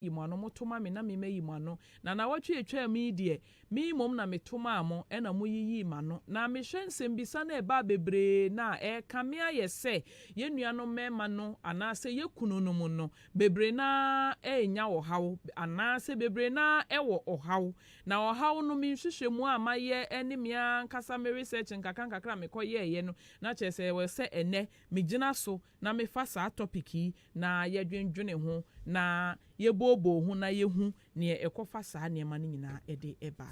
Yi mo ano, moto ma me na me mayi mo ano. Na nnawɔtwe a etwaam yi deɛ, me mmom na meto maa mo, ɛnna moyiyii m'ano. Na mehwɛ nsɛmmisa no a ɛbaa bebree no a, ɛrekame ayɛ sɛ yɛn nuanom mmarima no anaasɛ yɛn kununom no, bebree no ara renya ɔhaw, anaasɛ bebree no ara wɔ ɔhaw. Na ɔhaw no, me nhwehwɛmu a mayɛ ne me ara ankasa me research nkakrankakra a mekɔyɛeɛ no, na kyerɛ sɛ ɛwɔ sɛ ɛnnɛ megyina so na mefa saa topic yi na yɛdwendwene ho na yɛbooboo ho na yɛhu neɛ ɛkɔfa saa nneɛma no nyinaa de ba.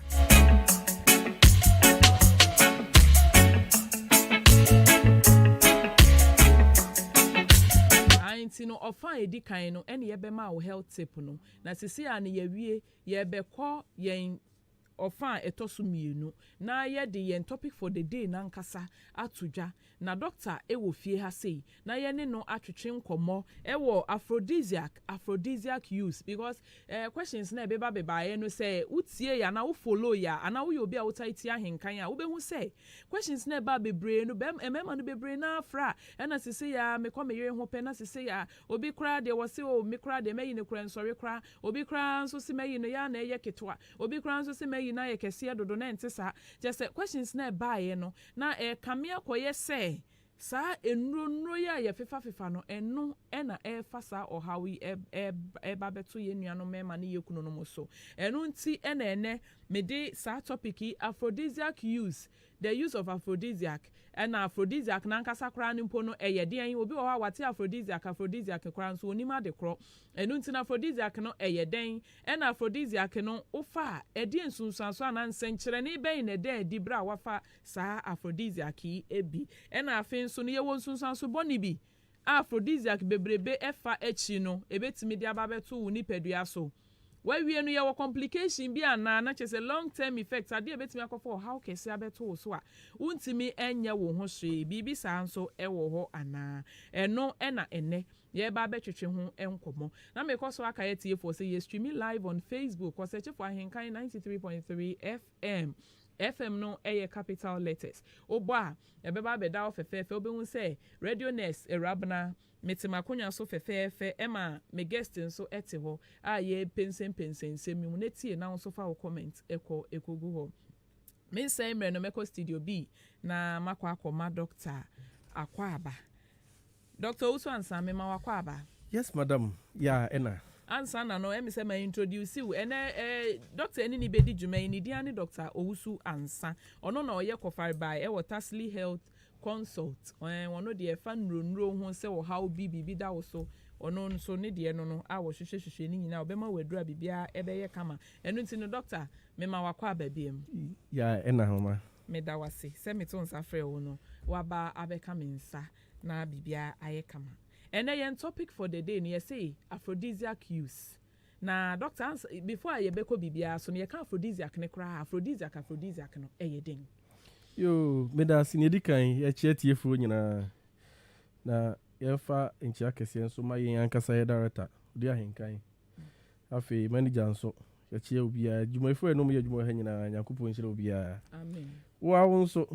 Ae nti no ɔfa a ɛdi kan no ɛne yɛbɛma wo health tip no na sisi a no yɛwie yɛbɛkɔ yɛn ɔfa a ɛtɔ so mmienu na yɛde yɛn topic for the day no ankasa ato dwa. Na Dɔkta wɔ fie ha sei na yɛne no atwetwe nkɔmmɔ wɔ aphrodisiac, aphrodisiac use because eh, questions no a ɛbeba bebaeɛ no sɛ wotiee anaa wo followee a anaa woyɛ obi a wotae tie ahenkan a wobɛhu sɛ questions no a ɛbaa bebree no bɛm mmarima no bebree no ara fra ɛna sesei a mekɔ me yere ho pɛ na sesei a obi koraa deɛ wɔse oh me koraa deɛ mɛyi no koraa nsɔre koraa obi koraa nso se mɛyi no yɛ a na ɛyɛ ketewa Obi koraa nso se mayi no ayɛ kɛseɛ dodo na ɛnte saa. Kyerɛ sɛ questions no a ɛbaeɛ no na ɛrekame akɔyɛ sɛ saa nnuro nnuro yi a yɛfefafefa no ɛno na ɛrefa saa ɔhaw yi ɛreba abɛto yɛn nuanom mmarima ne yɛn kununom so. Ɛno nti na ɛnnɛ mede saa topic yi aphrodisiac use, the use of aphrodisiac, ɛna aphrodisiac no ankasa koraa no mpo no ɛyɛ deɛn? Obi wɔ hɔ a wate aphrodisiac aphrodisiac koraa nso ɔnnim ade korɔ. Ɛno nti no aphrodisiac no ɛyɛ dɛn? Ɛna aphrodisiac no wofa a, ɛdeɛn nsunsuansoɔ anaa nsɛnkyerɛnne bɛn na ɛda adi berɛ a woafa saa aphrodisiac yi bi? Ɛna afei nso no yɛwɔ nsunsuanso bɔne bi a aphrodisiac bebrebe fa akyi no ɛbɛtumi de aba abɛto wo nipadua so. Woawie no yɛwɔ complication bi anaa na kyerɛ sɛ long term effects, adeɛ a ɛbɛtumi akɔfa ɔhaw kɛseɛ abɛto wo so a wontumi nyɛ wo ho hwee, biribi saa nso wɔ hɔ anaa? Ɛno na ɛnnɛ Yɛreba abɛtwetwe ho nkɔmmɔ. Na mekɔ so akae atiefoɔ sɛ yɛ streami live on Facebook, Ɔsɛkyefo Ahenkan 93.3 FM. FM no yɛ capital letters. Wobɔ a, ɛbɛba abɛda hɔ fɛfɛɛfɛ. Wobɛhu sɛ Radio Nurse Awurabena, mete m'akonnwa so fɛfɛɛfɛ ɛma me guest nso te hɔ a yɛrepɛnsɛmpɛnsɛn nsɛm yi mu. Na tie na wo nso fa wo comment kɔ kɔgu hɔ. Mensɛe mmerɛ no, mɛkɔ studio B na makɔ akɔma Doctor Akwaaba. Doctor Owusu Ansah, mema wo akwaaba. Yes madam, yeah ɛna. Ansa na no, ɛmi sɛ ma introduce wo. Ɛnɛ eh, doctor ɛne ni bɛdi dwuma yi, ne din ara ne Doctor Owusu Ansah. Ɔno na ɔyɛ kɔfarebae ɛwɔ Tasly Health Consult. Ɛɛ, ɔno deɛ ɛfa nnuro nnuro ho sɛ ɔhaw bi, biribi da wo so, ɔno nso ne deɛ no no a wɔhwehwɛ hwehwɛ ne nyinaa, ɔbɛma wo aduro a biribiara ɛbɛyɛ kama. Ɛno nti no doctor, mema wo akwaaba biam. Yeah ɛna Homa. Meda wo ase sɛ meto nsa frɛɛ wo no, woaba abɛka me nsa na biribiara ayɛ kama. Ɛnɛ yɛn topic for the day no yɛse aphrodisiac use. Na doctor ansa before a yɛbɛkɔ biribiara so no yɛka aphrodisiac no koraa a aphrodisiac aphrodisiac no ɛyɛ dɛn? Yoo, meda ase. Nea edi kan, yɛkyia atiefoɔ nyinaa, na yɛmfa nkyia kɛseɛ nso ma yɛn ankasa yɛ director, Odi Ahenkan. Afei manager nso, yɛkyia obiara. Adwumayɛfoɔ a ɛne wɔn yɛ adwuma wɔ ha nyinaa, Nyankopɔn nhyira obiara. Amen. Wo ara wo nso,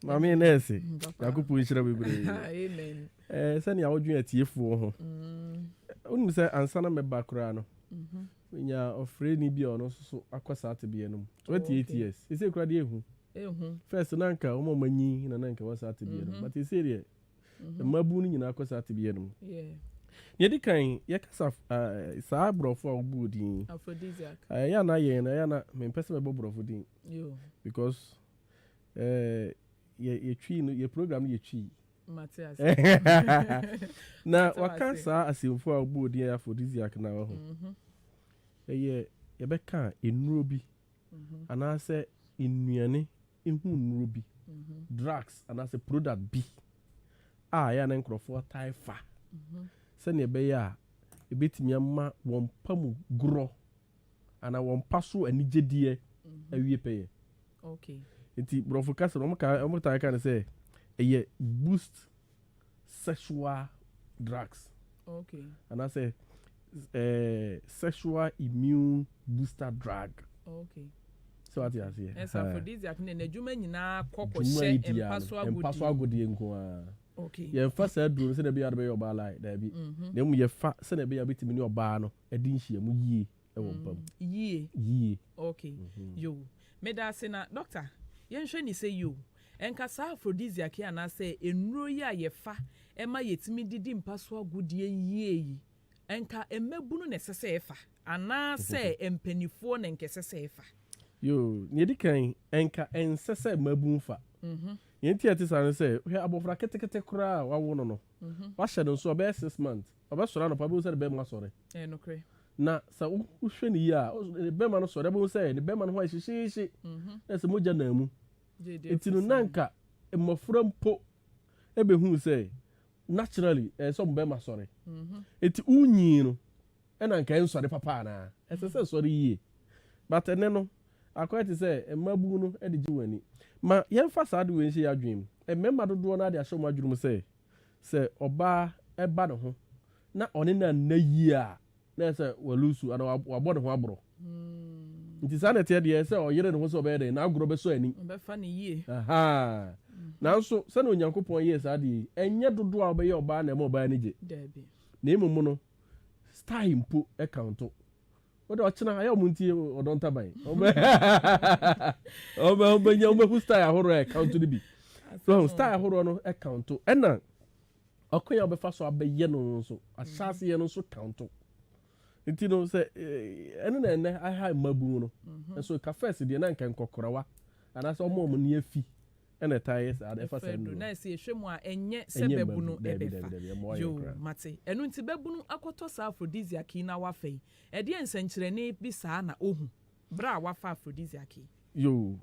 Maame nɛɛse, Nyankopɔn nhyira bebree. Amen. Eh, sɛnea wodwen atiefoɔ ho. Wonim sɛ ansa na mɛba koraa no, menya ɔfrɛni bi a ɔno nso so akɔ saa tebea no mu. 28 years. Seesei koraa deɛ ehu. Ehu. First na anka wɔn a wɔanyin na na anka wɔ saa tebea no mu. But seesei deɛ, mmabun no nyinaa kɔ saa tebea no mu. Nea edi kan, yɛkasa saa borɔfo a wobɔɔ din yi. Aphrodisiac. Ɛyɛ a na yɛn no, ɛyɛ a na mempɛ sɛ mɛbɔ borɔfo din. Because Eh, yɛ yɛ twi no yɛ program no yɛ twi. Mate ase. Na waka saa asɛmfua a wobɔɔ din aphrodisiac na wahu. Mhm. Ɛyɛ yɛbɛka nnuro bi mhm. anaasɛ nnuane ehu nnuro bi mhm. drugs anaasɛ product bi a ɛyɛ na nkurɔfoɔ tae fa sɛnea ɛbɛyɛ a ebetumi ama wɔn pa mu gorɔ anaa wɔn mpa so anigyedeɛ awie pɛyɛ. Okay. Nti borɔfo kasa no wɔn ka wɔn taa ka no sɛ ɛyɛ boost sexual drugs. Okay. Anaasɛ ɛɛ sexual immune booster drug. Okay. Sɛ wate aseɛ. Ɛsɛ aphrodisiac ne n'adwuma nyinaa kɔ kɔhyɛ mpa so agodie. Mpa so agodie nko ara. Yɛmfa saa aduro no sɛdeɛ ɛbɛyɛ a wode bɛyɛ ɔbaa lie, daabi. Na mmom yɛfa sɛdeɛ ɛbɛyɛ a wobɛtumi ne ɔbaa no adi nhyiamu yie wɔ mpa mu. Yie. Yie. Okay. Yoo. Meda ase na doctor, yɛnhwɛ ne sɛ yi o, ɛnka saa aphrodisiac yi anaasɛ nnuro yi a yɛfa ma yɛtumi de di mpa so agodie yie yi, ɛnka mmabunu na ɛsɛ sɛ ɛfa anaasɛ mpaninfoɔ na ɛnka ɛsɛ sɛ ɛfa? Yoo, nea ɛdi kan, ɛnka ɛnsɛ sɛ mmabun fa. Nea enti a ɛte saa ne sɛ, hwɛ abofra ketekete koraa a wɔawo no no, wɔahyɛ no nso ɔbɛyɛ 6 months, ɔbɛsɔre anɔpa, wobɛhu sɛ ne bɛrima asɔre. Ɛyɛ nokorɛ. Na sɛ wohwɛ no yie a, ne bɛrima no sɔre a, wobɛhu sɛ ne bɛrima no ho ayɛ hyehyeehye, na sɛ mogya nam mu. Enti no, na anka mmɔfra mpo bɛhu sɛ naturally ɛyɛ sɛ wɔn bɛrima sɔre. Enti wonyin no, ɛna anka ɛnsɔre papa anaa? Ɛsɛ sɛ ɛsɔre yie. But ɛnnɛ no, akɔyɛ te sɛ mmabun no de gye wɔn ani. Ma yɛmfa saa ade wei nhyɛ yɛn adwene mu. Mmarima dodoɔ no ara de ahyɛ wɔn adwene mu sɛ, sɛ ɔbaa ba ne ho na ɔne no anna yie a, na ɛyɛ sɛ walusu anaa wabɔ ne ho aborɔ. Nti saa na ɛteɛ deɛ, ɛsɛ sɛ ɔyere ne ho sɛ ɔbɛyɛ dɛn? N'agorɔ bɛsɔ ani. Ɔbɛfa no yie. Ahaa. Nanso sɛdeɛ Onyankopɔn yɛɛ saa adeɛ yi, ɛnyɛ dodoɔ a wobɛyɛ ɔbaa na ɛma ɔbaa ani gye. Daabi. Na mmom no, style mpo counto. Wode ɔkyena ayɛ ɔmo ntie ɔdɔ ntaban. Ɔmo ɔmo ɔmo bɛhu style ahorow a ɛcounto no bi. So style ahorow no ɛcounto. Ɛna ɔkwan a ɔbɛfa so abɛyɛ no nso ahyɛaseɛ no nso counto. Nti no sɛ ɛno na ɛnɛ aha mmabun no. Nso ka first deɛ na nka nkɔkorawa anaasɛ ɔmo a ɔmo ani afi ɛna ɛtaa yɛ saa ɛfa saa nnuro. Na ɛsɛ yɛhwɛ mu a ɛnyɛ sɛ babunu ɛbɛfa. Yoo, mate. Ɛno nti babunu akɔtɔ saa aphrodisiac yi na wafa yi, ɛdeɛn nsɛnkyerɛnne bi saa na ɔhu berɛ a wafa aphrodisiac yi? Yoo,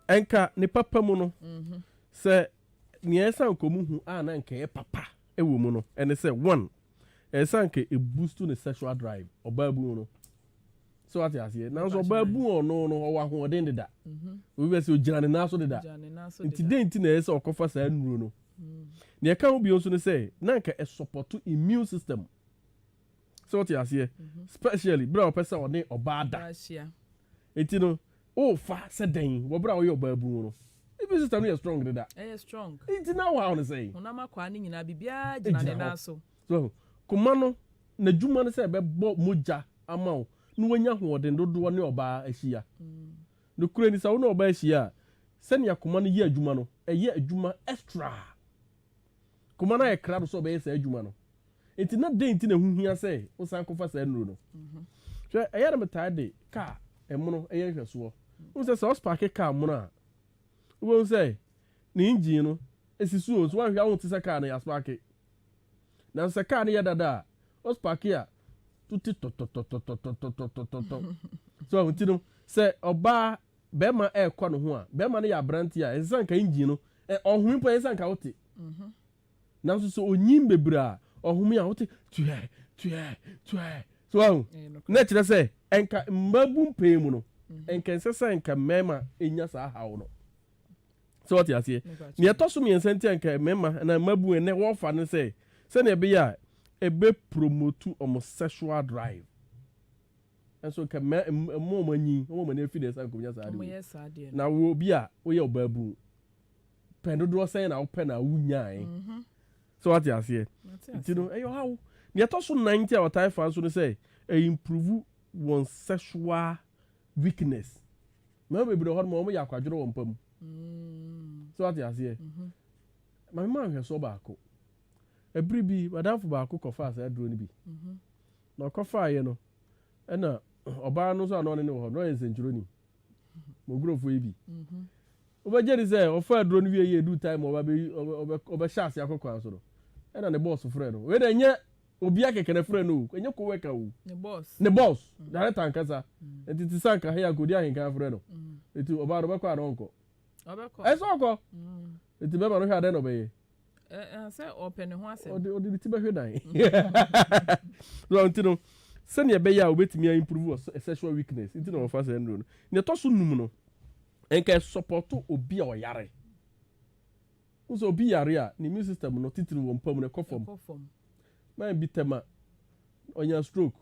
ɛnka ne papa mu no, sɛ nea ɛsɛ anka ɔmo hu a na anka ɛyɛ papa ɛwɔ mu no ɛne sɛ, one, ɛsɛ anka ɛboost ne sexual drive, ɔbaabunu no. So wate aseɛ? Nanso ɔbaa bu ɔno no, ɔwɔ ahoɔden deda. Obi bɛ sɛ ogyina ne nan so deda. Nti dɛn nti na ɛyɛ sɛ ɔkɔfa saa nnuro no? Nea ɛka ho bio nso ne sɛ, na anka ɛsupporto immune system. So wate aseɛ? Especially bere a ɔpɛ sɛ ɔne ɔbaa da. Nti no, wofa sɛ dɛn wɔ bere a woyɛ ɔbaa bu no? Immune system no yɛ strong deda. Ɛyɛ strong. Nti na wahaw no sɛn? Honam akwaa no nyinaa, biribiara gyina ne nan so. So, koma no, n'adwuma no sɛ ɛbɛbɔ mogya ama wo na wanya ahoɔden dodoɔ ne ɔbaa ahyia. Nokorɛ ni, sɛ wo ne ɔbaa ahyia a, sɛnea koma no yɛ adwuma no, ɛyɛ adwuma extra. Koma no ayɛ krado sɛ ɔbɛyɛ saa adwuma no. Enti na dɛn nti na ɛho hia sɛ wosan kɔfa saa nnuro no? Hwɛ, ɛyɛ a na metaa de kaa mono yɛ nhwɛsoɔ. Wohu sɛ sɛ wospaake kaa mono a, wobɛhu sɛ ne engine no si so o, nso woanhwɛ a wonte sɛ kaa no yɛaspaake. Nanso sɛ kaa no yɛ dada a, ɔspaake a, tuti tɔtɔtɔtɔtɔtɔtɔtɔtɔ. So ahu nti no, sɛ ɔbaa bɛrima ɛrekɔ ne ho a, bɛrima no yɛ aberante a, ɛsɛ sɛ anka engine no, ɔhome mpo a, ɛsɛ sɛ anka wote. Nanso sɛ onyin bebree a, ɔhome a, wote tuɛ, tuɛ, tuɛ. So ahu? Na ɛkyerɛ sɛ, ɛnka mmabun pɛɛ mu no, ɛnka ɛnsɛ sɛ anka mmarima nya saa haw no. Sɛ wɔte aseɛ? Nea ɛtɔ so mmiɛnsa nti a nka mmarima anaa mmabun ɛnnɛ wɔfa ne sɛ, sɛnea ɛbɛyɛ a ɛbɛ promote wɔn sexual drive. Nso nka mma mma wɔn anyin, wɔn ani afi na ɛsɛ nka wɔnya saa ade wei. Na wo obi a woyɛ ɔbaabun, pɛn dodoɔ sɛn na wopɛ na wonyae? Sɛ wɔte aseɛ? Nti no ɛyɛ ɔhaw. Nea ɛtɔ so nnan nti a wɔtae fa nso ne sɛ, ɛ improve wɔn sexual weakness. Mmarima bebree wɔ hɔ nom a wɔyɛ akwadworɔ wɔ mpa mu. So wate aseɛ? Ma mema nhwɛsoɔ baako. Ɛbere bi, madamfo baako kɔfaa saa aduro no bi. Na ɔkɔfaeɛ no, ɛna ɔbaa no nso a na ɔne no wɔ hɔ no, na ɔyɛ nsɛnkyerɛni. Mo nkurɔfoɔ yi bi. Wobɛgye di sɛ ɔfaa aduro no wie yɛ edu time a ɔbɛhyɛ ase akɔ kwan so no, ɛna ne bɔɔso frɛ no. Wei deɛ ɛnyɛ Obia kɛkɛ na ɛfrɛ no o, ɛnyɛ co-worker o. Ne boss. Ne boss, director ankasa. Nti te sɛ anka hei anka odi ahenkan frɛ no. Nti ɔbaa no ɔbɛkɔ anaa ɔnkɔ? Ɔbɛkɔ. Ɛsɛ ɔkɔ. Nti bɛrima no hwɛ a dɛn na ɔbɛyɛ? Ɛ sɛ ɔpɛ ne ho asɛm. Ɔde ɔde ne ti bɛhwe dan. So nti no, sɛnea ɛbɛyɛ a obetumi a improve wɔ sexual weakness nti na wɔfa saa nnuro no. Nea ɛtɔ so num no, nka ɛsupporto obi a ɔyare. Wohu sɛ obi yare a, ne immune system no, titiriw wɔ mpa mu no, ɛkɔ fam. Ɛkɔ fam. Man bi tɛm a, ɔnya stroke.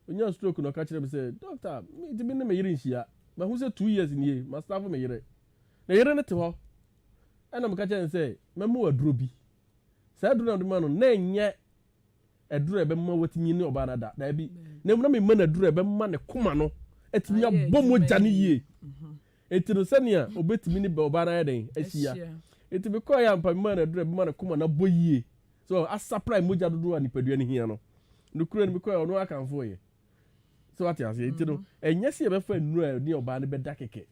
Onyaa stroke na ɔka kyerɛɛ me sɛ, Doctor, mintumi ne me yere nhyia. Mahu sɛ 2 years nie, mastave me yere. Ne yere no te hɔ. Ɛna meka kyerɛɛ no sɛ, mɛma wo aduro bi. Saa aduro na mede ma no na ɛnyɛ aduro a ɛbɛma watumi ne ɔbaa no ada, daabi, na mmom na mema no aduro a ɛbɛma ne koma no atumi abɔ mogya no yie. Enti no sɛnea obetumi ne ɔbaa no ayɛ dɛn ahyia. Enti mekɔeɛ ampa, memaa no aduro a ɛbɛma ne koma no abɔ yie, so asapra mogya dodoɔ a nipadua no hia no. Nokorɛ no mekɔeɛ, ɔno ara kamfoeɛ. So wate aseɛ? Nti no, ɛnyɛ sɛ yɛbɛfa nnuro a ɛne ɔbaa no bɛda kɛkɛ.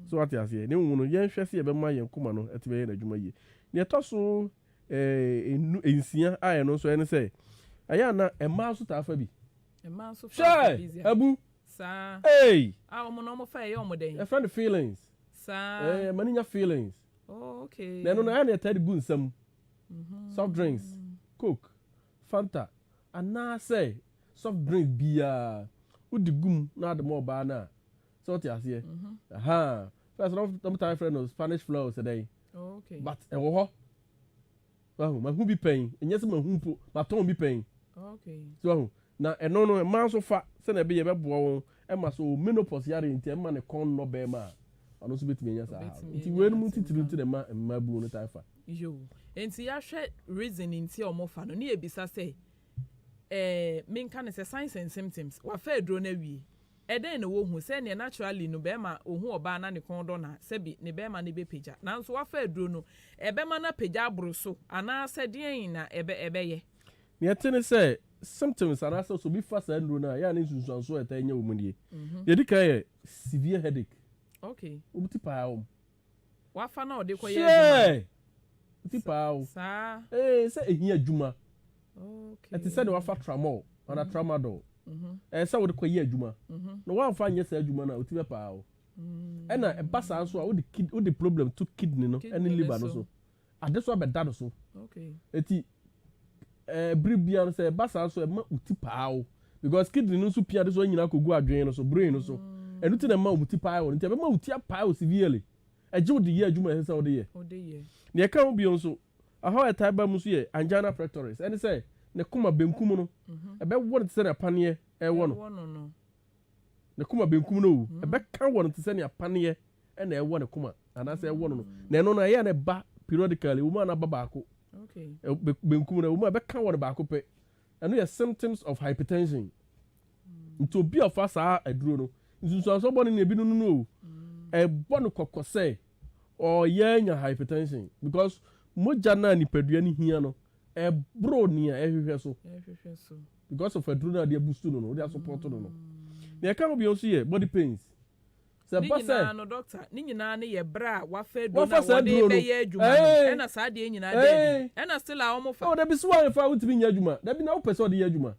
So wate aseɛ? Na mmom no, yɛnhwɛ sɛ yɛbɛma yɛn koma no atumi ayɛ n'adwuma yie. Nea ɛtɔ so nnu, nsia a ɛno nso ɛne sɛ, ɛyɛ a na mmaa nso taa fa bi. Mmaa nso fa Hwɛ! Aphrodisiac. Abu! Saa. Ei! A wɔn na wɔfa ɛyɛ wɔn dɛn? Yɛfrɛ no feelings. Saa. Ɛɛ, ɛma no nya feelings. Oh, okay. Na ɛno no, ɛyɛ a na yɛtaa de gu nsa mu. Soft drinks, Coke, Fanta, anaasɛ soft drink biara, wode gu mu na ade ma ɔbaa no a, sɛ wote aseɛ? Ahaa. First na wɔn taa frɛ no Spanish flower sɛ dɛn. Okay. But ɛwɔ hɔ. Wahu, mahu bi pɛn, ɛnyɛ sɛ mahu mpo, matɔn bi pɛn. Okay. So wahu, na ɛno no mmaa nso fa sɛnea ɛbɛyɛ ɛbɛboa wɔn ɛma so menopause yare nti ɛmma ne kɔn nnɔ bɛrima a, ɔno nso bɛtumi anya saa haw no. Nti weinom titiriw nti na ɛma mmaabun no taa fa. Yoo. Nti yɛahwɛ reason nti a wɔfa no, ne yɛbisa sɛ, eh, menka no sɛ signs and symptoms, wafa aduro no awie, ɛdɛn na wohu? Sɛdeɛ naturally no bɛrima ohu ɔbaa na ne kɔn dɔ no a, sɛbi ne bɛrima no bɛpagya. Nanso wafa aduro no, ɛbɛma no apagya aboro so anaasɛ deɛn na ɛbɛ ɛbɛyɛ? Nea ɛte ne sɛ, symptoms anaasɛ sɛ obi fa saa nnuro no a, ɛyɛ a ne nsunsuansoɔ a ɛtaa nya wɔ mu nie. Deɛ ɛdi kan yɛ severe headache. Wo ti paa wɔm. Wafa na ɔde kɔyɛ adwuma. Hwɛ! Wo ti paa wo. Saa. Ee, sɛ ehia adwuma. Ɛte sɛ deɛ wafa tramol anaa tramadol. Ɛyɛ sɛ wode kɔyɛ adwuma. Na woamfa anyɛ saa adwuma no a, wo ti bɛpaa wo. Ɛna ɛba saa nso a, wode kid wode problem to kidney no ne liver no so. Ade so abɛda no so. Eti ɛɛ bere biara no sɛ ɛba saa nso ɛma wo ti paa wo. Because kidney no nso pia ade so nyinaa kɔgu adwene no so, brain no so. Ɛno ti na ɛma wo ti paa wo no. Nti ɛbɛma wo ti apaa wo severely. Ɛgye wo de yɛ adwuma a ɛsɛ sɛ wode yɛ. Nea ɛka ho bio nso, ɔhaw a ɛtaa ba mu nso yɛ angina pectoris. Ɛne sɛ ne koma benkum no, ɛbɛwɔ no te sɛ nea paneɛ ɛwɔ no. Ne koma benkum no o, ɛbɛka wɔ no te sɛ nea paneɛ na ɛwɔ ne koma anaasɛ ɛwɔ no no. Na ɛno no, ɛyɛ a na ɛba periodically, ɛwɔ mu a na aba baako. Benkum no, ɛwɔ mu a ɛbɛka wɔ no baako pɛ. Ɛno yɛ symptoms of hypertension. Nti obi a ɔfa saa aduro no, nsunsuansoɔ bɔne na ebi no no o, ɛbɔ no kɔkɔ sɛ ɔyɛ anya hypertension because mogya no a nipadua no hia no, ɛboro nea ɛhwehwɛ so. Because of aduro no a de abustu no no, wode asopɔto no no. Nea ɛka ho bio nso yɛ body pains. Sɛ Ne ɛba sɛ nyinaa no, doctor, ne nyinaa no yɛ berɛ a wafa aduro no wafa a saa wɔde aduro no, bɛyɛ adwuma no, ɛna saa adeɛ nyinaa da adi, ɛna still a wɔfa. Oh, dabi, so woamfa a wontumi nyɛ adwuma. Dabi, na wopɛ sɛ ɔde yɛ adwuma.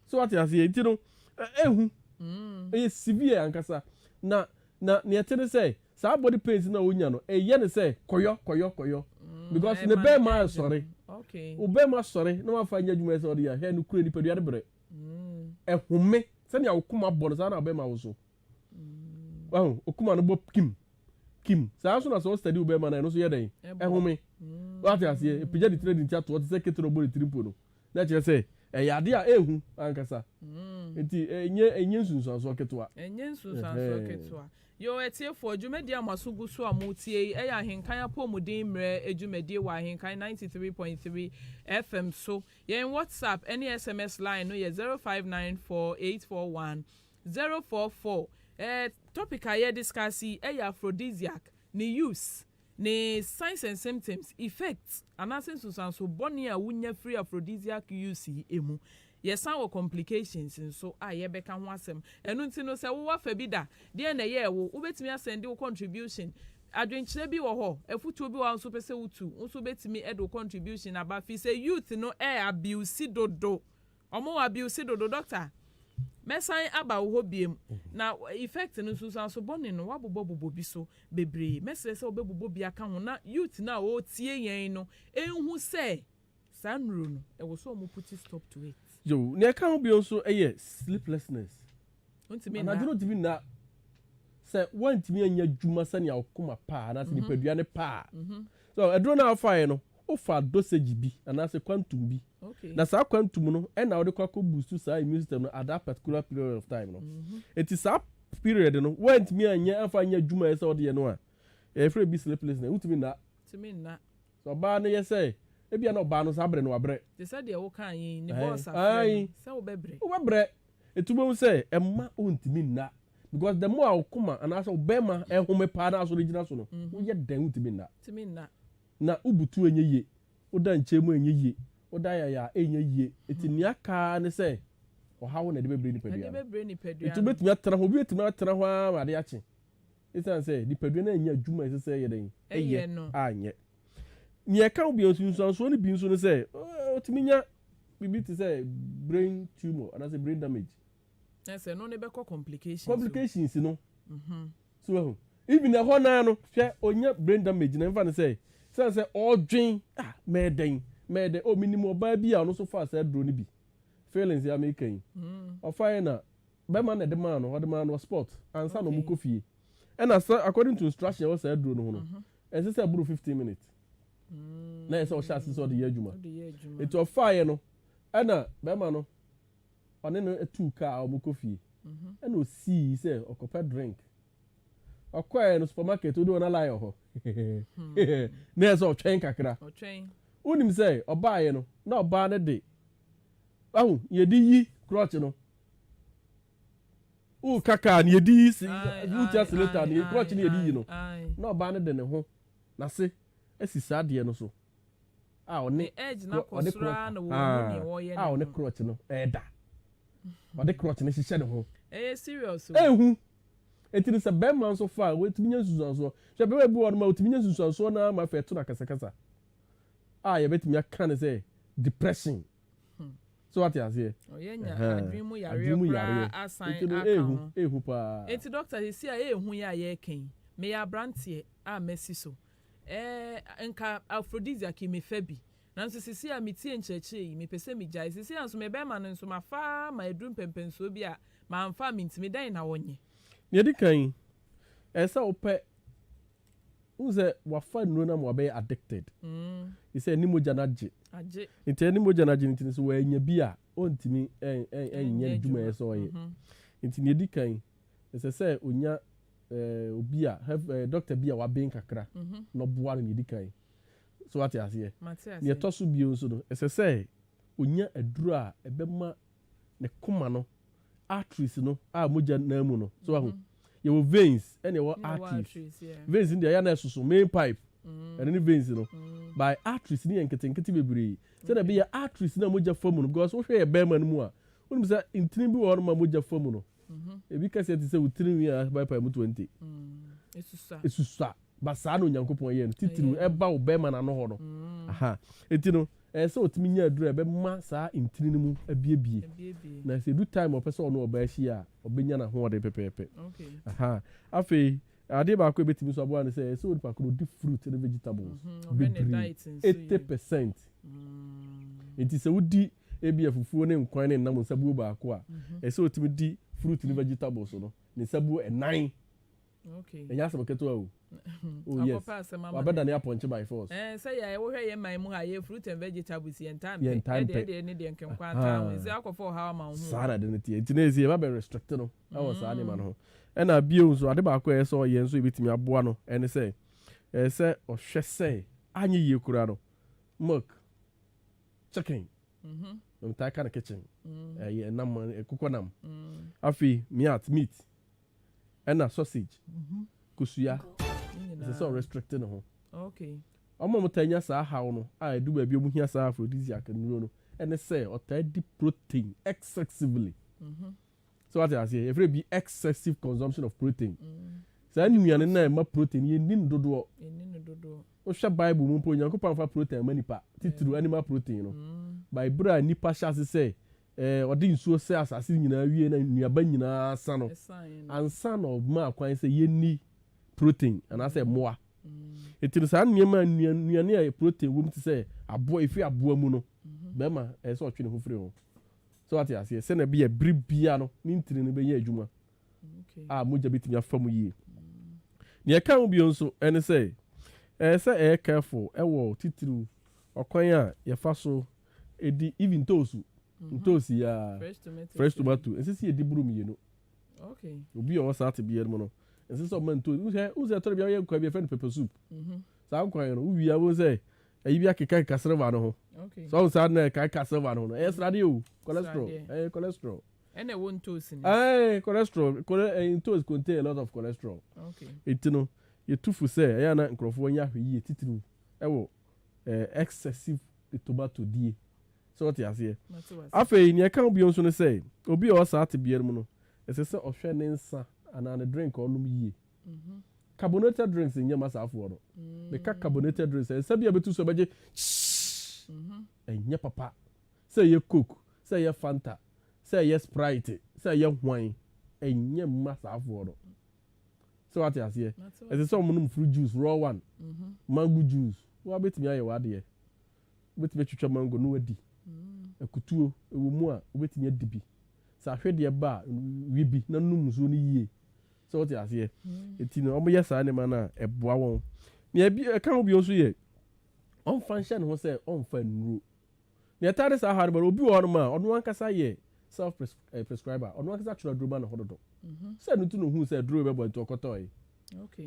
So wate aseɛ? Nti no, ɛhu. Ɛyɛ severe ankasa. Na nea ɛte ne sɛ, saa body pains no a wonya no, ɛyɛ ne sɛ kɔyɔ, kɔyɔ, kɔyɔ. Because ne Ɛma no bɛrima urge no. asɔre. Wo bɛrima sɔre na wafa nyɛ adwuma sɛ ɔde yɛ a, hwɛ no kura nipadua no brɛ. Ɛhome sɛnea wo koma bɔ no, saa na wo bɛrima wo so. Wahu, wo koma no bɔ kim, kim. Saa nso na sɛ ɔstudy wo bɛrima no, ɛno nso yɛ dɛn? Ɛhome. Wate aseɛ? Ɛpagya ne tiri adi nti atoɔ te sɛ kettle a ɔbɔ ne tiri mpo no. Na kyerɛ sɛ ɛyɛ ade a ɛhu ankasa. Nti ɛnyɛ nsunsuansoɔ ketewa. Ɛnyɛ nsunsuansoɔ ketewa. Yo, atiefoɔ, dwumadie a mo aso gu so a moretie yi yɛ Ahenkan Apɔmuden Mmerɛ dwumadie wɔ Ahenkan 93.3 FM so. Yɛn WhatsApp ne SMS line no yɛ 0594 841 044. Eh, topic a yɛrediscuss yi yɛ aphrodisiac, ne use, ne signs and symptoms, effects anaasɛ nsunsuanso bɔne a wonya firi aphrodisiac use yi mu. Yɛsan wɔ complications nso a yɛbɛka ho asɛm. Ɛno nti no, sɛ wowɔ afa bi da, deɛn na ɛyɛɛ wo? Wobɛtumi asɛnde wo contribution. Adwenkyerɛ bi wɔ hɔ, afutuo bi wɔ hɔ a nso pɛ sɛ wotu, wo nso wobɛtumi de wo contribution aba. Firi sɛ youth no ɛ abuse dodo. Ɔmo abuse dodo. Doctor, mɛsan aba wo hɔ biem. Na effect no, nsunsuanso bɔne no, woabobɔbobɔ bi so bebree. Mɛsrɛ sɛ wobɛbobɔ bi aka ho na youth no a wɔretie yɛn no ɛnhu sɛ saa nnuro no, ɛwɔ sɛ ɔmo put stop to it. Yo, nea ɛka ho bio nso yɛ sleeplessness. Ntumi Anadwo nna. no ntumi nna. Sɛ woantumi anya adwuma sɛnea wo koma pa a, anaasɛ nipadua ne pa a. So aduro no a wofaeɛ no, wofa dosage bi anaasɛ quantum bi. Na saa quantum no ɛna wode kɔ akɔ boost saa immune system no at that particular period of time no. Eti saa period no, woantumi anyɛ amfa anyɛ adwuma a ɛsɛ sɛ wode yɛ no a, yɛfrɛ bi sleeplessness, wontumi nna. Ntumi nna. Sɛ ɔbaa no yɛ sɛ ebia na ɔbaa no saa berɛ no wabrɛ. Te sɛ deɛ wokaa yi, ne boss afrɛ no sɛ wobɛbrɛ. Wobɛbrɛ. Ɛtu bɛhu sɛ ɛma wontumi nna, because the more a wo koma anaasɛ wo bɛrima ɛhome paa na asɔre gyina so no, woyɛ dɛn, wontumi nna. Tumi nna. Na wobutu, ɛnyɛ yie. Woda nkyɛn mu, ɛnyɛ yie. Woda yaya a, ɛnyɛ yie. Eti nea kaa ne sɛ ɔhaw na ɛde bɛbrɛ nipadua ɛde no. Bɛbrɛ nipadua Nti no. wobɛtumi atena hɔ, obi bɛtumi atena hɔ ara ma ade akye, ɛsiane sɛ nipadua no anya adwuma a ɛsɛ sɛ ɛyɛ dɛn? Ɛyɛ no. Anyɛ. Nea ɛka ho bio nso, nsuansoɔ no bi nso ne sɛ ɔtumi nya biribi te sɛ brain tumor anaasɛ brain damage. Na sɛ ɛno ne bɛkɔ complications. Complications no so ɛho even ɛhɔ naa no, hwɛ, onya brain damage na nfa ne sɛ sɛ ɔdwen, ah, mɛɛdɛn mɛɛdɛn o. Minim ɔbaa bi a ɔno nso fa saa duro no bi, feelings ya meka yi. Ɔfa yɛ na bɛrima na ɛde maa no, ɔde maa no sport ansa na ɔmo kɔ fie. Ɛna sɛ according to instruction ɛwɔ saa duro no ho no, ɛsɛ sɛ ɛboro 15 minutes na yɛ sɛ ɔhyɛ ase sɛ ɔde yɛ adwuma. Ɔde yɛ adwuma. Nti ɔfa yɛ no, ɛna bɛrima no ɔne no tu kaa a ɔmo kɔ fie, ɛna osii sɛ ɔkɔpɛ drink. Ɔkɔɛ no supermarket, odi wɔn alayɛ hɔ na yɛ sɛ ɔtwɛn kakra. Ɔtwɛn. Wonim sɛ ɔbaayɛ no na ɔbaa no de ahu yɛde yi crutch no, woka kaa no yɛde yi si wotia accelerator no, crutch no yɛde yi no, na ɔbaa no de ne ho n'ase asi saa adeɛ no so a ɔne Ne edge na kɔ ɔde soro ara na wɔn mu nea wɔyɛ a ne ɔne ho. Crutch no ɛɛda, ɔde crutch no hyehyɛ ne ho. Ɛyɛ serious o. Ehu eti no sɛ bɛrima nso fa a, wɔtumi nya nsusuansoɔ. Hwɛ, bɛrima bi wɔ hɔ nom a wɔtumi nya nsusuansoɔ naa ma afɛ ɛto no akasakasa a yɛbɛtumi aka ne sɛ depression. So wate aseɛ? Ɔyɛ nya Ɛhɛn. adwene mu Adwene yareɛ mu koraa yareɛ. asan Nti no aka ehu ho. Ehu paa. Eti doctor, sisi a ehu yi a yɛreka yi, meyɛ aberanteɛ a mɛsi so nka aphrodisiac yi mefa bi, nanso sisi a metie nkyerɛkyerɛ yi, mepɛ sɛ megyae. Sisi a nso mebɛrima no nso mafa ma eduru mpɛmpɛnsuo bi a mamfa a mentumi dɛn na wɔnyɛ? Nea ɛdi kan, ɛsɛ sɛ wopɛ wohu sɛ wafa nnuro no ama wabɛyɛ addicted sɛ ɛne mogya no agye. Agye. Nti ɛne mogya no agye no, nti no sɛ wɔanya bi a, ɔntumi ɛnyɛ ne dwuma ɛyɛ sɛ ɔyɛ. Nti nea ɛdi kan, ɛsɛ sɛ onya obi a health doctor bi a waben kakra na ɔboa no. Nea ɛdi kan so, wate aseɛ? Mate ase. Nea ɛtɔ so bio nso no, ɛsɛ sɛ onya aduro a ɛbɛma ne koma no arteries no a mogya nan mu no so ahu. Yɛwɔ veins ɛna ɛwɔ Ɛna ɛwɔ arteries. Arteries, yeah. Veins no deɛ, ɛyɛ na ɛsoso main pipe, ɛno ne veins no. By arteries ne yɛ nketenkete bebree sɛdeɛ ɛbɛyɛ arteries na mogya fa mu no, because wohwɛ yɛ bɛrima no mu a, wonim sɛ ntini bi wɔ hɔ nom a mogya fa mu no, ebi kɛseɛ te sɛ wo tirinwi a bɛpa mu 20. Esusa. Esusa ba saa na Onyankopɔn yɛ no titiriw. Ɛyɛ. Ɛba wo bɛrima n'ano hɔ no aha, eti no ɛyɛ sɛ otumi nya aduro a ɛbɛma saa ntini no mu abiebie Ebiebie. na sɛ edu time a ɔpɛ sɛ ɔno ɔbaa ahyia a, ɔbɛnya n'ahoɔden pɛpɛɛpɛ. Aha, afei adeɛ baako a ebɛtumi nso aboa no sɛ ɛsɛ onipa koro di fruit ne vegetables Ɔhwɛ ne bebree. diet nso eighty yie. percent Nti sɛ wodi ebi afufuo ne nkwan ne nam nsabuo baako a, ɛsɛ otumi di fruit ne vegetables no ne nsabuo 4. Ɛnyɛ asɛm ketewa o. Oh yes. Akɔpɛ asɛm ama. Wabɛda ne apɔnkye by force. Sɛ yɛ wohwɛ yɛn man mu ha, yɛ fruit and vegetables yɛn ntaa Yɛn mpɛ. ntaa ɛdeɛ mpɛ. Ɛdeɛ ne deɛ nkenkwa taa ho sɛ akɔfɔ ɔhaw ama wo ho. Saa na de no teɛ. Nti na esi yɛba bɛ restrict no ɛwɔ saa nneɛma no ho. Ɛna bio nso, ade baako a ɛyɛ sɛ ɔyɛ nso ebɛtumi aboa no ɛne sɛ ɛyɛ sɛ ɔhwɛ sɛ anyɛ yie koraa no, milk, chicken, ntaa ka no kitchen, ɛyɛ nam, ɛkokɔ nam, afei meat, ɛna sausage, kosua, Ne ɛsɛ sɛ nyinaa. ɔrestrict ne ho. Ɔmo a ɔmo taa nya saa haw no a ɛdu baabi a ɔmo hia saa aphrodisiac nnuro no, ɛne sɛ ɔtaa di protein excessively. So wate aseɛ? Yɛfrɛ bi excessive consumption of protein. Saa nnuane no a ɛma protein, yɛnni no dodoɔ. Ɛni no dodoɔ. Wohwɛ Bible mu mpo, Onyankopɔn amfa protein ama nipa titiriw, animal protein no. By bere a nipa hyɛ ase sɛ ɔde nsuo sɛ asase nyinaa wie na nnuaba nyinaa sa no Ɛsan no. ansa na ɔma kwan sɛ yɛnni protein anaasɛ mmoa. Eti no saa nneɛma a nnuane a protein wɔ mu te sɛ aboa, efi aboa mu no, bɛrima ɛyɛ sɛ ɔtwe ne ho firi ho. So wate aseɛ? Sɛnɛ bi yɛ bere bia no ne ntiri no bɛyɛ adwuma a mogya bɛtumi afa mu yie. Nea ɛka ho bio nso ɛne sɛ ɛyɛ sɛ ɛyɛ careful ɛwɔ titiriw ɔkwan a yɛfa so edi even ntoosu, ntoosi yaa. Fresh tomato. Fresh tomato, ɛnsɛ sɛ yɛdi buru 2. Obi a ɔwɔ saa te bia no mu no, ɛnsɛ sɛ ɔma ntoosi. Wosɛ ɛtɔrɔ bi a wɔyɛ nkwan bi a yɛfrɛ no pepper soup. Saa nkwan no, wowia wo sɛ Ɛyi bi akeka keka silver no ho. Sɛ ɔn saa na ɛka silver no ho no, ɛyɛ sradeɛ o, cholesterol. Ɛyɛ cholesterol. Ɛna ɛwɔ ntoosi no. Ɛɛ, cholesterol, ntoos contain a lot of cholesterol. Eti no yɛtu fo sɛ ɛyɛ ana nkurɔfoɔ nyɛ ahwɛ yie, titiriw ɛwɔ excessive tomato die, sɛ ɔte aseɛ. Afei nea ɛka ho bio nso no sɛ obi a ɔwɔ saa tebea no mu no, ɛsɛ sɛ ɔhwɛ ne nsa anaa ne drink a ɔnom yie. Carbonated drinks nyɛ ma saafoɔ no. Meka carbonated drinks, nsa bi a bɛtu so ɛbɛgye, ɛnyɛ papa. Sɛ ɛyɛ Coke, sɛ ɛyɛ Fanta, sɛ ɛyɛ Sprite, sɛ ɛyɛ hwan, ɛnyɛ mma saafoɔ no, sɛ wate aseɛ. Ɛsɛ sɛ ɔmo nom fruit juice, raw one, mango juice. Wa bɛtumi ayɛ w'adeɛ, wobɛtumi atwitwa mango na wadi. Akutuo ɛwɔ mu a, wobɛtumi adi bi. Sɛ ahwedeɛ ba a, wi bi na nom nsuo no yie, sɛ wote aseɛ. Eti no ɔmo yɛ saa nneɛma no a, ɛboa wɔn. Nea ebi ɛka ho bio nso yɛ ɔmfa nhyɛ ne ho sɛ ɔmfa nnuro. Nea ɛtaa de saa ha no ba no, obi wɔ hɔnom a ɔno ankasa yɛ self prescriber, ɔno ankasa twerɛ aduro ma ne ho dodo sɛ ɛno ti na ohun sɛ aduro bɛbɔ nti ɔkɔtɔɔ.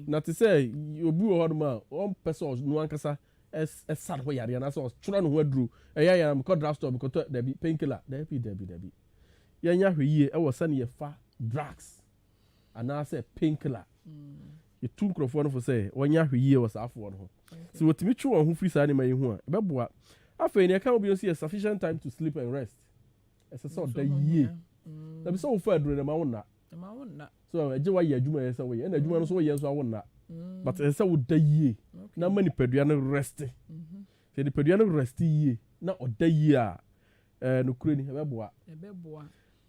Na te sɛ obi wɔ hɔnom a ɔmpɛ sɛ ɔno ankasa ɛsa ne ho yareɛ anaasɛ ɔtwerɛ ne ho aduro, ɛyɛ yɛn mekɔ drug store mekɔtɔ, dabi, painkiller, dabi, dabi, dabi. Yɛnyɛ ahwɛ yie ɛwɔ sɛne yɛfa drugs anaasɛ painkiller. Yɛtu nkurɔfoɔ no fo sɛ wɔnyɛ ahwɛ yie wɔ saa afoɔ no ho. Sɛ wɔtumi twe wɔn ho firi saa nneɛma yi ho a, ɛbɛboa. Afei nea ɛka ho bio nso yɛ sufficient time to sleep and rest. Ɛsɛ sɛ ɔda yie. Dabi, sɛ wofa aduro no ma wo nna so ɛgye wayɛ adwuma, yɛ sɛ woyɛ ɛna adwuma no nso woyɛ nso awo nna, but ɛsɛ sɛ woda yie na ma nipadua no rest. Sɛ nipadua no rest yie na ɔda yie a, nokure ni, ɛbɛboa.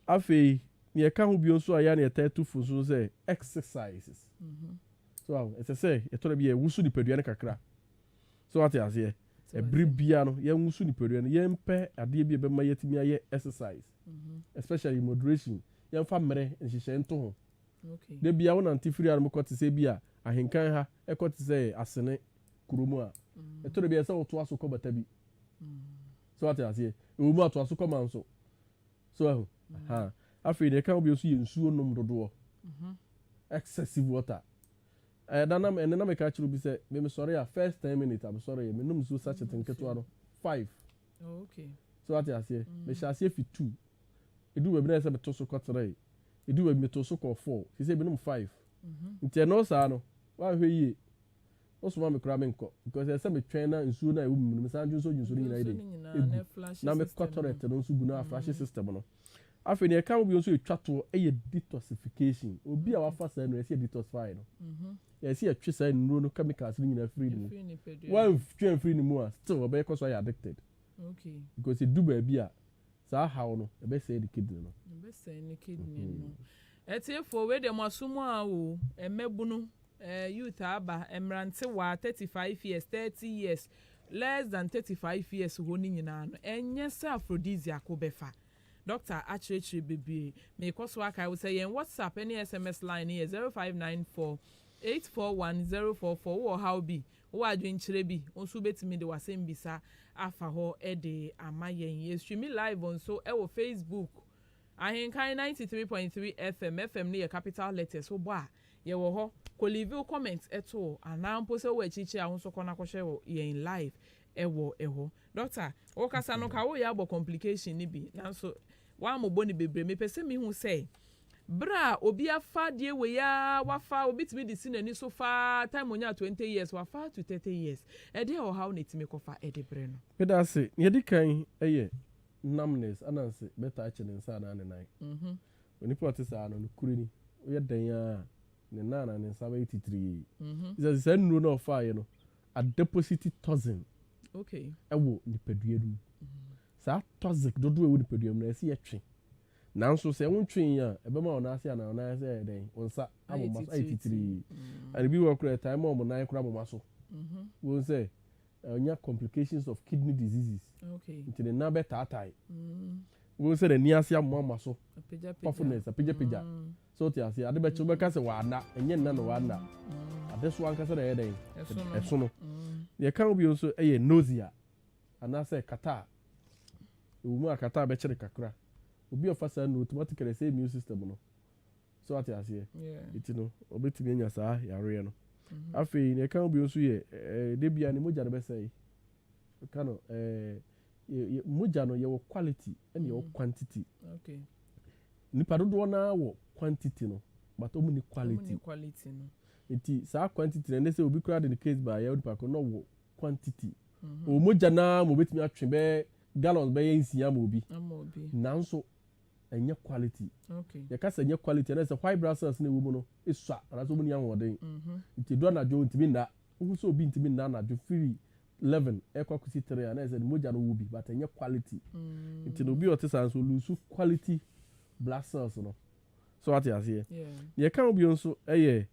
Afei nea ɛka ho bio nso a yɛ na yɛtaa tu fo nso sɛ exercises. So ɛsɛ sɛ yɛtɔrɔ bi yɛ wusu nipadua no kakra, so wate aseɛ. Ɛbere bia no yɛnwusu nipadua no, yɛmpɛ adeɛ bi a ɛbɛma yɛtumi ayɛ exercise, especially moderation. Yɛmfa mmerɛ nhyehyɛ nto ho. De bia wonante firi a no kɔ te sɛ bi a ahenkan ha ɛkɔ te sɛ Asene kurom a, ɛtɔrɔ bi a ɛsɛ wotoa so kɔ Bata bi, so wate aseɛ. Ɛwɔ mu atoa so kɔ ma nso so ɛho ha. Afei deɛ ɛka ho bio nso yɛ nsuo nom dodoɔ, excessive water. Ɛda nam ɛnɛ na meka kyerɛ obi sɛ me mesɔre a, first 10 minutes a mesɔre yɛ, menom nsuo sachet nketewa no five. So wate aseɛ. Mehyɛ aseɛ fi two, edu baabi na yɛ sɛ meto so kɔ three, edu baabi meto so kɔ four, sisi ebinom five. Nti ɛno saa no wanhwɛ yie, wosoma me koraa menkɔ because ɛsɛ metwɛn na nsuo no a ɛwɔ mu no, mesan dwonso dwonso no nyinaa yɛ de egu na mekɔ toilet no nso gu na aflush system no. Afei nea ɛka ho bio nso etwa toɔ ɛyɛ detoxification. Obi a wafa saa nnuro, yɛsɛ yɛ detoxify no, yɛsɛ yɛtwe saa nnuro no chemicals no nyinaa firi ne mu. Wantwe amfiri ne mu a, still ɔbɛyɛ kɔ so ayɛ addicted because edu baabi a saa haw no ɛbɛsɛe ne kidney no. Ɛbɛsɛe ne kidney no. Ɛtiefoɔ, wei deɛ mo aso mu a o, mmɛbunu, youth aba, mmerantewa 35 years, 30 years, less than 35 years hɔ ne nyinaa no, ɛnyɛ sɛ aphrodisiac bɛfa. Doctor akyerɛkyerɛ bebree. Mekɔ so akae wo sɛ yɛn WhatsApp ne SMS line yɛ 0594841044. Wowɔ haw bi, wowɔ adwenkyerɛ bi nso, wobɛtumi de w'asɛm bisa afa hɔ de ama yɛn. Yɛstream live nso ɛwɔ Facebook, Ahenkan 93.3 FM. FM no yɛ capital letters. Wobɔ a, yɛwɔ hɔ. Kɔ leave comment ɛto, anaa mpo sɛ wowɔ akyirikyiri a, wo nso kɔ na kɔhwɛ wɔ yɛn live ɛwɔ ɛhɔ. Doctor, wokasa no ka woyɛ abɔ complication ni bi, nanso wammobɔ ne bebree. Mepɛ sɛ mehu sɛ bere a obi afa deɛ wei a wafa, obi tumi de si n'ani so faa time onya 20 years, wafa to 30 years, ɛdeɛ ɔhaw na etumi kɔfa ɛde brɛ no? Meda ase. Nea ɛdi kan yɛ numbness, ananse bɛta akyi ne nsa anaa ne nan. Onipa a ɔte saa no, nokure ni, woyɛ dan a, ne nan anaa ne nsa bɛyɛ titirii. Sɛ saa nnuro no a ɔfaeɛ no adeposit toxin ɛwɔ nipadua no mu. Saa toxic dodoɔ a ɛwɔ nipadua mu no, ɛsɛ yɛtwe, nanso sɛ wontwe yi a, ɛbɛma wɔn ase anaa wɔn nan ase ayɛ dɛn, wɔn nsa amoma so ayɛ titirii. Ɛna bi wɔ koraa, ɛtaa ma wɔn nan koraa amoma so. Wɔn sɛ ɔnya complications of kidney diseases nti ne nan bɛtaatae. Wɔn sɛ n'ani ase amoama so, puffiness, apagyapagya. Sɛ wote ase, ade bɛkyɛ wobɛka sɛ wɔana, ɛnyɛ nna na wɔana ade so ankasa na ɛyɛ dɛn, ɛso no. Deɛ ɛka ho bio nso yɛ nausea anaasɛ kata a ɛwɔ mu a, kata a bɛkyere kakra. Obi a ɔfa saa no, automatically ɛsɛ immune system no, so wate aseɛ. Nti no ɔbɛtumi anya saa yareɛ no. Afei deɛ ɛka ho bio nso yɛ de bia ne mogya no bɛsɛe. Ka no mogya no, yɛwɔ quality ɛna yɛwɔ quantity. Nipa dodoɔ naa wɔ quantity no, but ɔmo ni quality. Ɔmo quality no. Nti saa quantity no, ɛnɛ sɛ obi koraa de ne case ba yɛ, nipa ko na ɔwɔ quantity, ɔwɔ mogya naa ma obetumi atwe bɛyɛ gallons bɛyɛ 6 ma obi. Ama obi. Nanso ɛnyɛ quality. Yɛka sɛ ɛnyɛ quality, ɛnɛ sɛ white blood cells na ɛwɔ mu no esua anaasɛ ɔmo ni ahoɔden. Nti edu anadwo, ntumi nna. Wohu sɛ obi ntumi nna anadwo firi 11 ɛkɔ akɔsi 3 a, na ɛsɛ ne mogya no wɔ bi, but ɛnyɛ quality. Nti na obi a ɔte saa nso lose quality blood cells no so, wate aseɛ? Deɛ ɛka ho bio nso ɛyɛ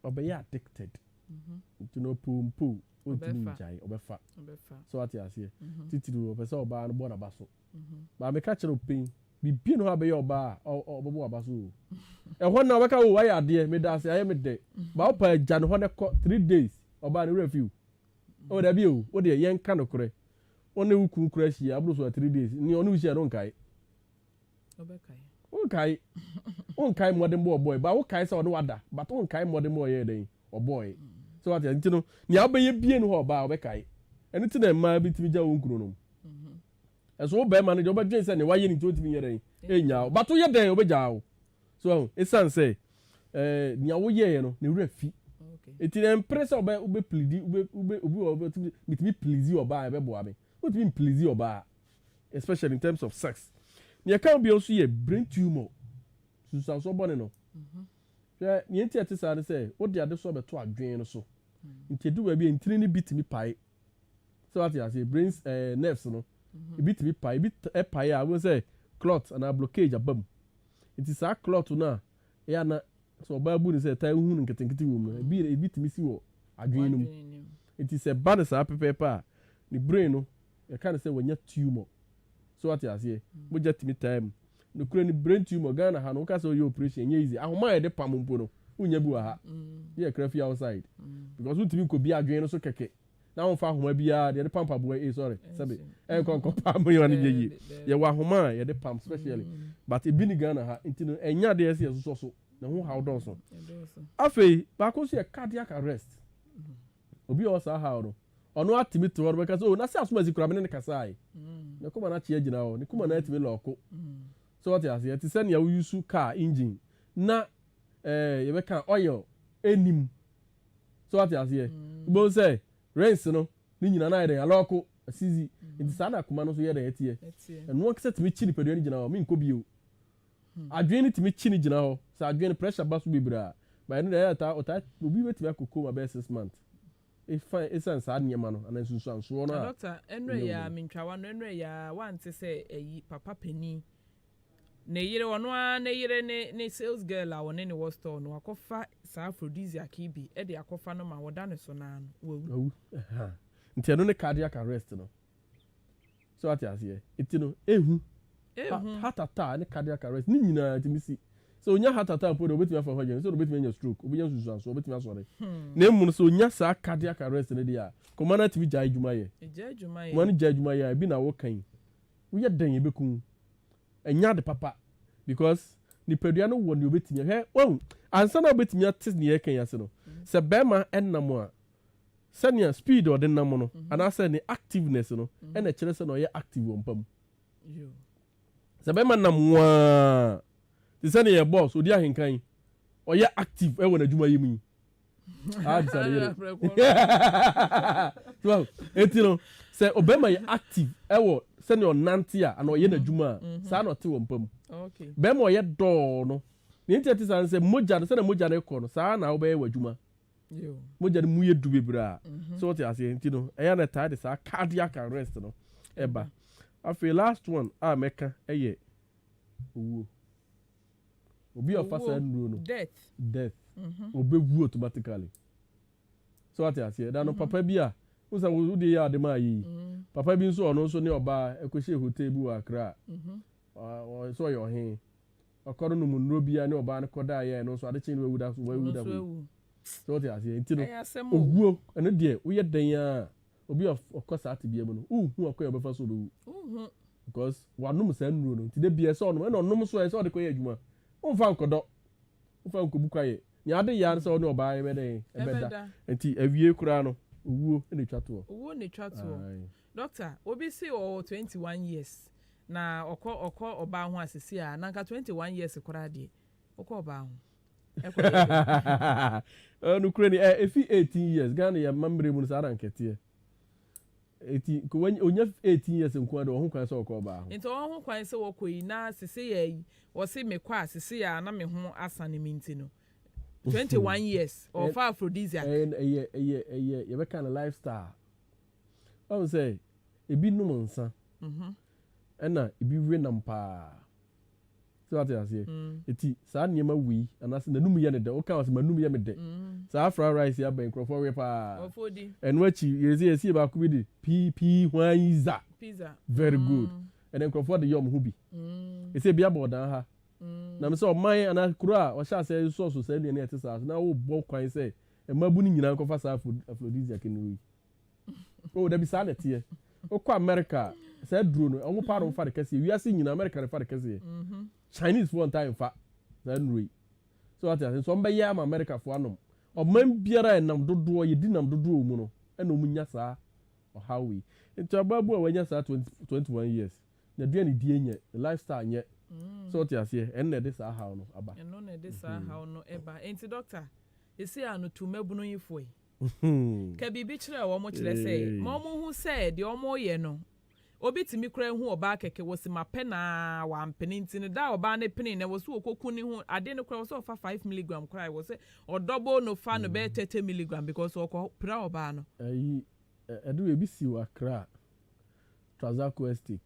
ɔbɛyɛ addicted. Nti na ɔpompo ɔntumi Ɔbɛfa. ngyae, ɔbɛfa. Ɔbɛfa. So wate aseɛ? Titiri ɔpɛ sɛ ɔbaa no bɔ n'aba so. Maame ka kyerɛ ɔpɛn bibie no hɔ a bɛyɛ ɔbaa a ɔbɛbɔ w'aba so o. Ɛhɔ na ɔbɛka o, wayɛ adeɛ, meda ase, ayɛ me dɛ ba. Ɔpa agya ne hɔ ne kɔ 3 days, ɔbaa ne wura fi o. Ɔ dabi o, o deɛ yɛnka no korɛ, ɔne wo kun kura ahyia aburo so a, 3 days ni ɔne wo hyia no, nkae. Ɔbɛkae. Wonkae, wonkae mmɔden bɔ ɔbɔe ba. Wokae sɛ ɔne wada, but wonkae mmɔden bɔ ɔyɛ dɛn ɔbɔe. So wate? Nti no nea wobɛyɛ bie no hɔ, ɔbaa ɔbɛkae. Ɛno ti na mmaa bi tumi gya wɔn kunu nom. Ɛso wo bɛrima no deɛ, wobɛdwen sɛ nea wayɛ no nti ɔntumi nyɛ dɛn ɛnyaa wo, but woyɛ dɛn, wobɛgyaa wo so ɛho ɛsiane sɛ nea woyɛɛ no ne werɛ fi. Eti na mpere sɛ ɔbɛ wobɛ plead, wobɛ obi wɔ ɔbɛ mitumi please ɔbaa, ɛbɛboa me. Wotumi please ɔbaa, especially in terms of sex. Nea ɛka ho bio nso yɛ brain tumor, sunsuansoɔ bɔne no. Hwɛ, nea nti a ɛte saa ne sɛ wode ade so abɛto adwene no so. Nti edu baabi a, ntini no bi tumi pae. Sɛ wate aseɛ? Brain nerves no ebi tumi pae, ebi ɛpae a, wɔn sɛ clot anaa blockage aba mu. Nti saa clot no a ɛyɛ ana sɛ ɔbaa bu ne sɛ ɛtaa hu no nketenkete wɔ mu no, ebi tumi si wɔ adwene no mu. W'adwene no mu. Nti sɛ ba no saa pɛpɛɛpɛ a, ne brain no, yɛka no sɛ wɔnya tumor. So wate aseɛ? Mogya tumi taa mu. Nokura ni, brain tumor, Ghana ha no, woka sɛ woyɛ operation, ɛnyɛ easy. Ahoma a yɛde pam mpo no, wonya bi wɔ ha ne yɛ kra fi outside, because wontumi nkɔ bi adwene no so kɛkɛ na womfa ahoma biara deɛ yɛde pam paboa eh, sorry, sɛbe, ɛnkɔ nkɔ pam yɛ no nyɛ yie. Yɛwɔ ahoma a yɛde pam specially, but ebi ni Ghana ha. Nti no ɛnya adeɛ sɛ yɛsosɔ so na ho haw dɔɔso. Ɛdɔɔso. Afei baako nso yɛ cardiac arrest. Obi a ɔwɔ saa haw no, ɔno atumi te hɔ no, bɛka sɛ o, na sɛ asoma si kura me ne ne kasae, ne kɔma no akye agyina hɔ, ne kɔma no atumi lock. So wɔte aseɛ? Te sɛ nea woyusu car engine na yɛbɛka oil anim. So wɔte aseɛ? Wobɛhu sɛ rims no ne nyinaa na ayɛ dɛn, alock, asizi. Nti saa na akoma no nso yɛ dɛn, ɛteɛ. Ɛteɛ. Ɛno ankasa tumi kyi nipadua no gyina hɔ, menkɔ bio. Adwene no tumi kyi no gyina hɔ sɛ adwene no pressure ba so bebree a, ba ɛno deɛ ɛyɛ ɔtaa ɔtaa obi bɛtumi akɔ coma bɛyɛ 6 months efa esan saa nneɛma no anaa nsunsuansoɔ no Na a. Doctor, ɛnura yɛ a mentwawa no, ɛnura yɛ a wante sɛ ɛyi papa panin ne yere, ɔno ara ne yere ne sales girl a ɔne ne wɔ store no, wakɔfa saa aphrodisiac yi bi ɛde akɔfa no ma wɔda ne so naa no wawu. Awu, ɛha. Nti ɛno ne cardiac arrest no. So ate aseɛ? Nti no ehu ehu. Heart attack ne cardiac arrest ne nyinaa tumi si. Sɛ onya heart attack mpo de, obetumi afa hɔ adwene sɛ obetumi anya stroke, obenya nsunsuansoɔ, obetumi asɔre. Na emu no, sɛ onya saa cardiac arrest no deɛ a, kɔma no atumi gyae adwuma yɛ. Ɛgya adwuma Kɔma no yɛ. gyae adwuma yɛ a, ebi na wɔka yi, woyɛ dɛn ebekum, ɛnya ade papa, because nipadua no wɔ nea obetumi hwɛ wɔn ansa na obetumi ate nea ɛka yi ase no. Sɛ bɛrima ɛnam a, sɛnea speed a ɔde nam no anaasɛ ne activeness no ɛna kyerɛ sɛ na ɔyɛ active wɔ mpa mu. Yo. Sɛ bɛrima nam waa te sɛ ne yɛ boss odi ahenkan yi, ɔyɛ active ɛwɔ n'adwuma yi mu yi aa bisa ne yere so. Eti no sɛ ɔbɛrima yɛ active ɛwɔ sɛnea ɔnante a ana ɔyɛ n'adwuma a, saa na ɔte wɔ mpa mu. Bɛrima ɔyɛ dɔɔ no ne nti ɛte saa no sɛ mogya no, sɛnea mogya no kɔ no, saa na wobɛyɛ wɔ adwuma. Yo. Mogya no mu yɛ du bebree a, so wɔte aseɛ? Nti no ɛyɛ na ɛtaa de saa cardiac arrest no ɛba. Afei last one a mɛka ɛyɛ owuo. Obi a ɔfa saa Owuo. nnuro no, Death. Death, obɛwu automatically. So wate aseɛ? Da no papa bi a wosa wode yɛ ade maa yi, papa bi nso, ɔno nso ne ɔbaa ɛkɔhyɛ hotel bi wɔ Accra. Sɛ ɔyɛ ɔhen, ɔkɔ no nom nnuro bi a ne ɔbaa no kɔda yɛ no nso, ade kye no wawu da so, wawu Ɔno da nso hɔ yi. awu. So wate aseɛ? Nti no Ɛyɛ asɛm o. owuo ɛno deɛ, woyɛ dɛn a, obi a ɔkɔ saa tebea mu no, wohu akɔ yɛ ɔbɛfa so ɔbɛwu. Wohu. Because wanom saa nnuro no nti, de bia sɛ ɔnom, ɛna ɔnom so, ɛsɛ ɔde kɔyɛ adwuma, womfa nkɔdɔ, womfa nkɔbu kwayɛ, nea ade yɛ ara sɛ ɔne ɔbaa yɛ bɛdɛn, ɛbɛda. Ɛbɛda. Nti awie koraa no. Owuo na etwa toɔ. Owuo na etwa toɔ. Doctor, obi si ɔwɔ 21 years na ɔkɔ ɔbaa ho asese a, nanka 21 years koraa deɛ, ɔkɔ ɔbaa ho ɛkɔ yɛ dɛ? Nukuri ni ɛ efi 18 years, Ghana yɛ mmammerɛ mu no, saa na nkɛteɛ eti nko onya 18 years nko ara de, ɔho kwan sɛ ɔkɔ ɔbaa ho. Nti ɔwɔ ho kwan sɛ wɔkɔ yi na sese yɛ yi, wɔsi mekɔ a, sese yɛ a na me ho asane mi, nti no 21 years ɔfa aphrodisiac. Ɛyɛ yɛbɛka no lifestyle. Ɔn sɛ ebi nom nsa, ɛna ebi we nam paa sɛ wate aseɛ. Eti saa nneɛma wei anaasɛ n'anum yɛ ne dɛ, ɔka wɔ sɛ m'anum yɛ me dɛ. Saa fried rice yi aba, nkurɔfoɔ we paa. Ɔfo di. Ɛno akyi yɛsi baako bi de pii pii hwanyiza. Pizza. Very good. Ɛnna nkurɔfoɔ de yɛ ɔmo ho bi. Esi ebi abɔ ɔdan ha na sɛ ɔman anaa kuro a ɔhyɛ ase sɔɔso saa nnuane a ɛte saa so na wɔbɔ kwan sɛ mmabu no nyinaa nkɔfa saa aphrodisiac nnuro yi o. Dabi, saa na ɛteɛ. Wokɔ America, saa duro no, ɔmo paa na ɔmo fa de kɛseɛ. Wiase nyinaa, America na fa de kɛseɛ. Chinese foɔ ntaa nfa saa nnuro yi so, wate ase. Nso ɔmo bɛyɛ ama America foɔ anom. Ɔman biara a ɛnam dodoɔ, yɛdi nam dodoɔ wɔ mu no, ɛna ɔmo nya saa ɔhaw yi. Nti ɔbaa bu a wanya saa 21 years na aduane die nyɛ, ne lifestyle nyɛ so, ɔte aseɛ, ɛno na ɛde saa haw no aba. Ɛno na ɛde saa haw no ɛba. Nti doctor, esi ano tu mmabunu yi fo yi ka biribi kyerɛ wɔn, kyerɛ sɛ ma wɔn ho sɛ deɛ wɔn yɛ no, obi tumi kura ehu ɔbaa kɛkɛ wɔ si ma pɛ naa wampene, nti no da a ɔbaa ne pene na wɔ so wɔkɔku ne ho ade no kora, wɔ sɛ ɔfa 5 milligram kora, wɔ sɛ ɔdɔbɔ no fa no bɛyɛ 30 milligram because ɔkɔ pira ɔbaa no. Ɛyi ɛde wɔ ebi si wɔ Accra Trasaco Estate.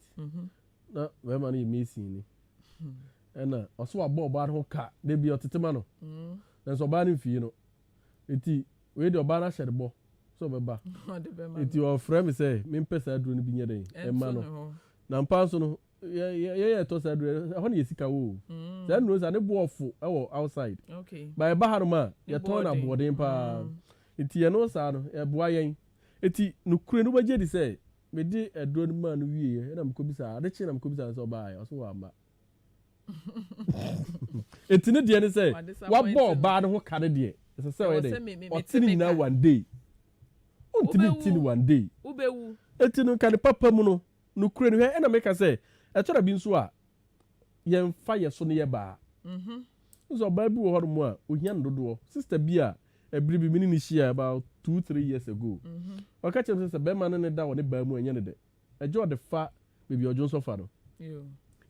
Na bɛrima no yɛ mason ni, ɛna ɔso wabɔ ɔbaa no ho ka de bi ɔtete ma no, nanso ɔbaa no mfie no. Eti wei de, ɔbaa no ahyɛ de bɔ sɛ ɔbɛba. Ɔde bɛma. Eti ɔfrɛ mi sɛ mempɛ saa aduro no bi nyɛ dɛ ɛma no. Ɛnto ne hɔ. Na mpa nso no, yɛ yɛ yɛ ɛtɔ saa aduro, ɛhɔ no yɛ sika wo o. Saa aduro sa ne bo ɔfo ɛwɔ outside ba ɛba ha nom a, Ne yɛtɔn no boɔden. Aboɔden paa. Nti yɛno saa no ɛboa yɛn. Eti nukuri no wobɛgye di sɛ mede aduro no maa no wie, ɛna mekɔbisa ade kye na mekɔbisa no sɛ ɔbaa, ɔso wamba. Eti ne deɛ ne sɛ Wadisappoint wabɔ no. ɔbaa no ho ka ne deɛ, ɛsɛ sɛ ɔyɛ Ɛwɔ sɛ dɛ me ɔte mete ne me nyinaa ka. one day. Ɔntumi nti ne Wobɛwu. one day. Wobɛwu. Eti no nka ne papa mu no, nukuri no hwɛ, ɛna meka sɛ ɛtɔra bi nso a yɛmfa yɛ so no yɛ baa. Nso ɔbaa bi wɔ hɔ nom a ohia no dodoɔ. Sister bi a ɛbiri bi mi ne ne hyia about 2, 3 years ago, ɔka kyerɛ me sɛ bɛrima no ne da wɔ ne baa mu a, ɛnyɛ ne dɛ, ɛgye ɔde fa beebi a ɔdwo nso fa no.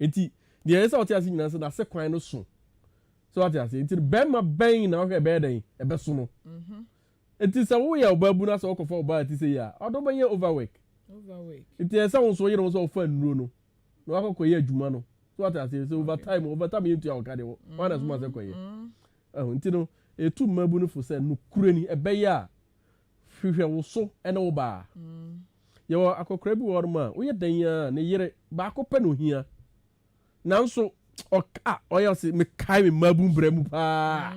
Nti deɛ ɛyɛ sɛ ɔte ase nyinaa sɛ n'ase kwan no so sɛ ɔte ase. Nti bɛrima bɛn na ɔhwɛ bɛyɛ dɛn ɛbɛso no? Nti sɛ woyɛ ɔbaa bu na sɛ ɔkɔfa ɔbaa ti sɛ yi a, ɔdɔ bɛyɛ overwork. Overwork. Nti ɛsɛ sɛ wo nso yere wo sɛ ɔfa nnuro no na wakɔkɔ yɛ adwuma no so, wate ase, sɛ overtime, overtime yɛ ntua ɔka deɛ wɔn na soma sɛ kɔyɛ. Ɛho nti no etu mmabu no fo sɛ nukure ni, ɛbɛyɛ a hwehwɛ wo so ɛne wo baa. Yɛwɔ akɔkora bi wɔ hɔnom a woyɛ dan a ne yere baako pɛ na ohia, nanso ɔka ɔyɛ ɔsɛ mekae me mmabu mbrɛ mu paa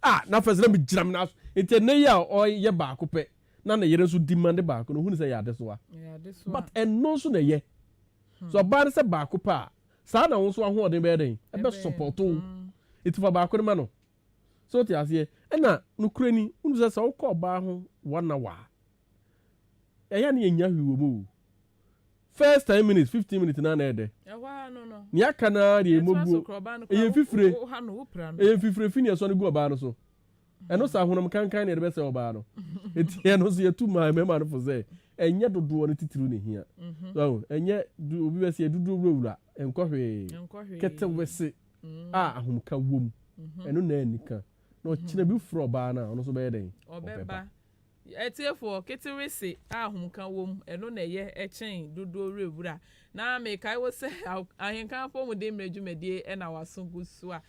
a na fɛ sɛ na megyina me na so. Nti ɛnɛ yi a ɔyɛ baako pɛ na ne yere nso demand baako no, ohunu sɛ yɛ adesoa. Ɛyɛ adesoa. But ɛno nso na ɛyɛ so ɔbaa no sɛ baako pɛ a, saa na wo nso ahoɔden bɛyɛ dɛn ɛbɛ support wo. Nti fa baako no ma no so, wote aseɛ. Ɛna nokura ni, wonu sɛ wokɔ ɔbaa ho one hour a, ɛyɛ ne yɛnya hwee wɔ mu o. First 10 minutes, 15 minutes na ɛdɛ. Ɛhɔ ara no. Nea aka naa deɛ Ɛtoa so ɛmɔbuo. korɔ, ɔbaa no Ɛyɛ koraa, mfifire. wo ha no, wo pra no. Ɛyɛ mfifire fi ne ɛsɔ no gu ɔbaa no so. Ɛno sɛ ahonam kankan ne yɛde bɛsɛ ɔbaa no. Eti ɛno nso yɛtu maa mmarima no fo sɛ ɛnyɛ dodoɔ no titiriw ne hia. So ɛnyɛ obi bɛ sɛ dodoɔ wurawura nkɔ hwee. Nkɔ hwee. Ketewese a ahomka wom, ɛno na anika na ɔkyerɛ bi frɛ ɔbaa no a, ɔno nso bɛyɛ dɛn? Ɔbɛba. Ɛtiefoɔ, ketewese a ahomka wom, ɛno na ɛyɛ ɛkyɛn dodoɔ wurawura. Na mekae wo sɛ Ahenka Apɔmuden Mmerɛ dwumadie ɛna waso gu so a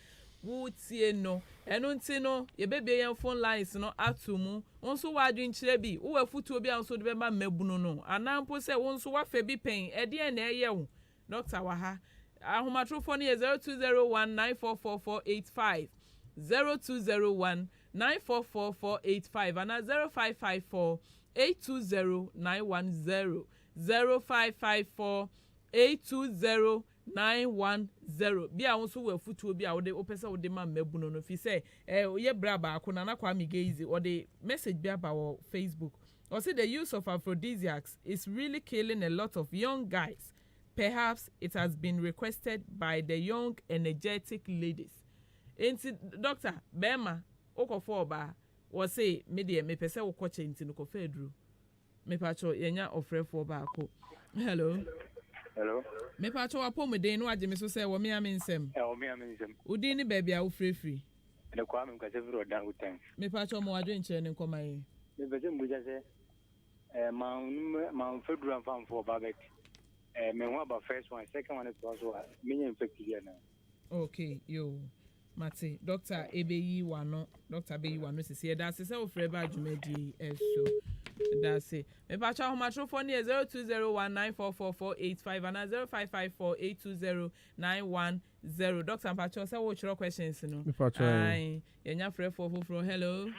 wotie no. Ɛno nti no yɛbɛbie yɛn phone lines no ato mu. Wo nso wɔ adwenkyerɛ bi, wowɔ afotuo bi a nso de bɛma mmabunu no, anaa mpo sɛ wo nso woafɛ bi pɛn, ɛdeɛn na ɛyɛ wo? Doctor wɔ ha. Ahomatorofoɔ no yɛ 0201 944485, 0201 944485, anaa 0554 820 910, 0554 820 910. Bi a wo nso wɔ afutuo bi a wode wopɛ sɛ wode ma mmabunu no, fi sɛ yɛ bra baako. Nana Kwame Geizi ɔde message bi aba wɔ Facebook. Ɔse the use of aphrodisiacs is really killing a lot of young guys. Perhaps it has been requested by the young energetic ladies. Enti doctor, bɛɛma wokɔfa ɔbaa, wɔse me deɛ mepɛ sɛ wokɔ kyɛ nti no kɔfa aduro. Mepakyɛw yɛnya ɔfrɛfoɔ baako. Hello. Hello. Mepakyɛw w'apɔmuden na wagye me so sɛ wɔ me a me nsɛm. Ɛwɔ me a me nsɛm. Wo din ne baabi a wofrɛ firi. Ɛne Kwame mekasa firi Ɔdan Wutan. Mepakyɛw ma w'adwenkyerɛ no nkɔma yɛn. Mepɛ sɛ mbusa sɛ eh, manfa duru amfa amfa ɔba but eh, me ho aba first one, second one toa so a menya infect bi anaa? Okay, yoo. Mate. Doctor ebeyi w'ano. Doctor beyi w'ano sisi. Yɛda ase sɛ wofrɛ baa dwumadie yi so. Yɛda ase. Mepakyɛ ahomatorofoɔ no yɛ 0201944485 anaa 0554820910. Doctor mpakyɛ sɛ woretwerɛ questions no. Mepakyɛ. Ae. Yɛnya frɛfoɔ foforɔ. Hello.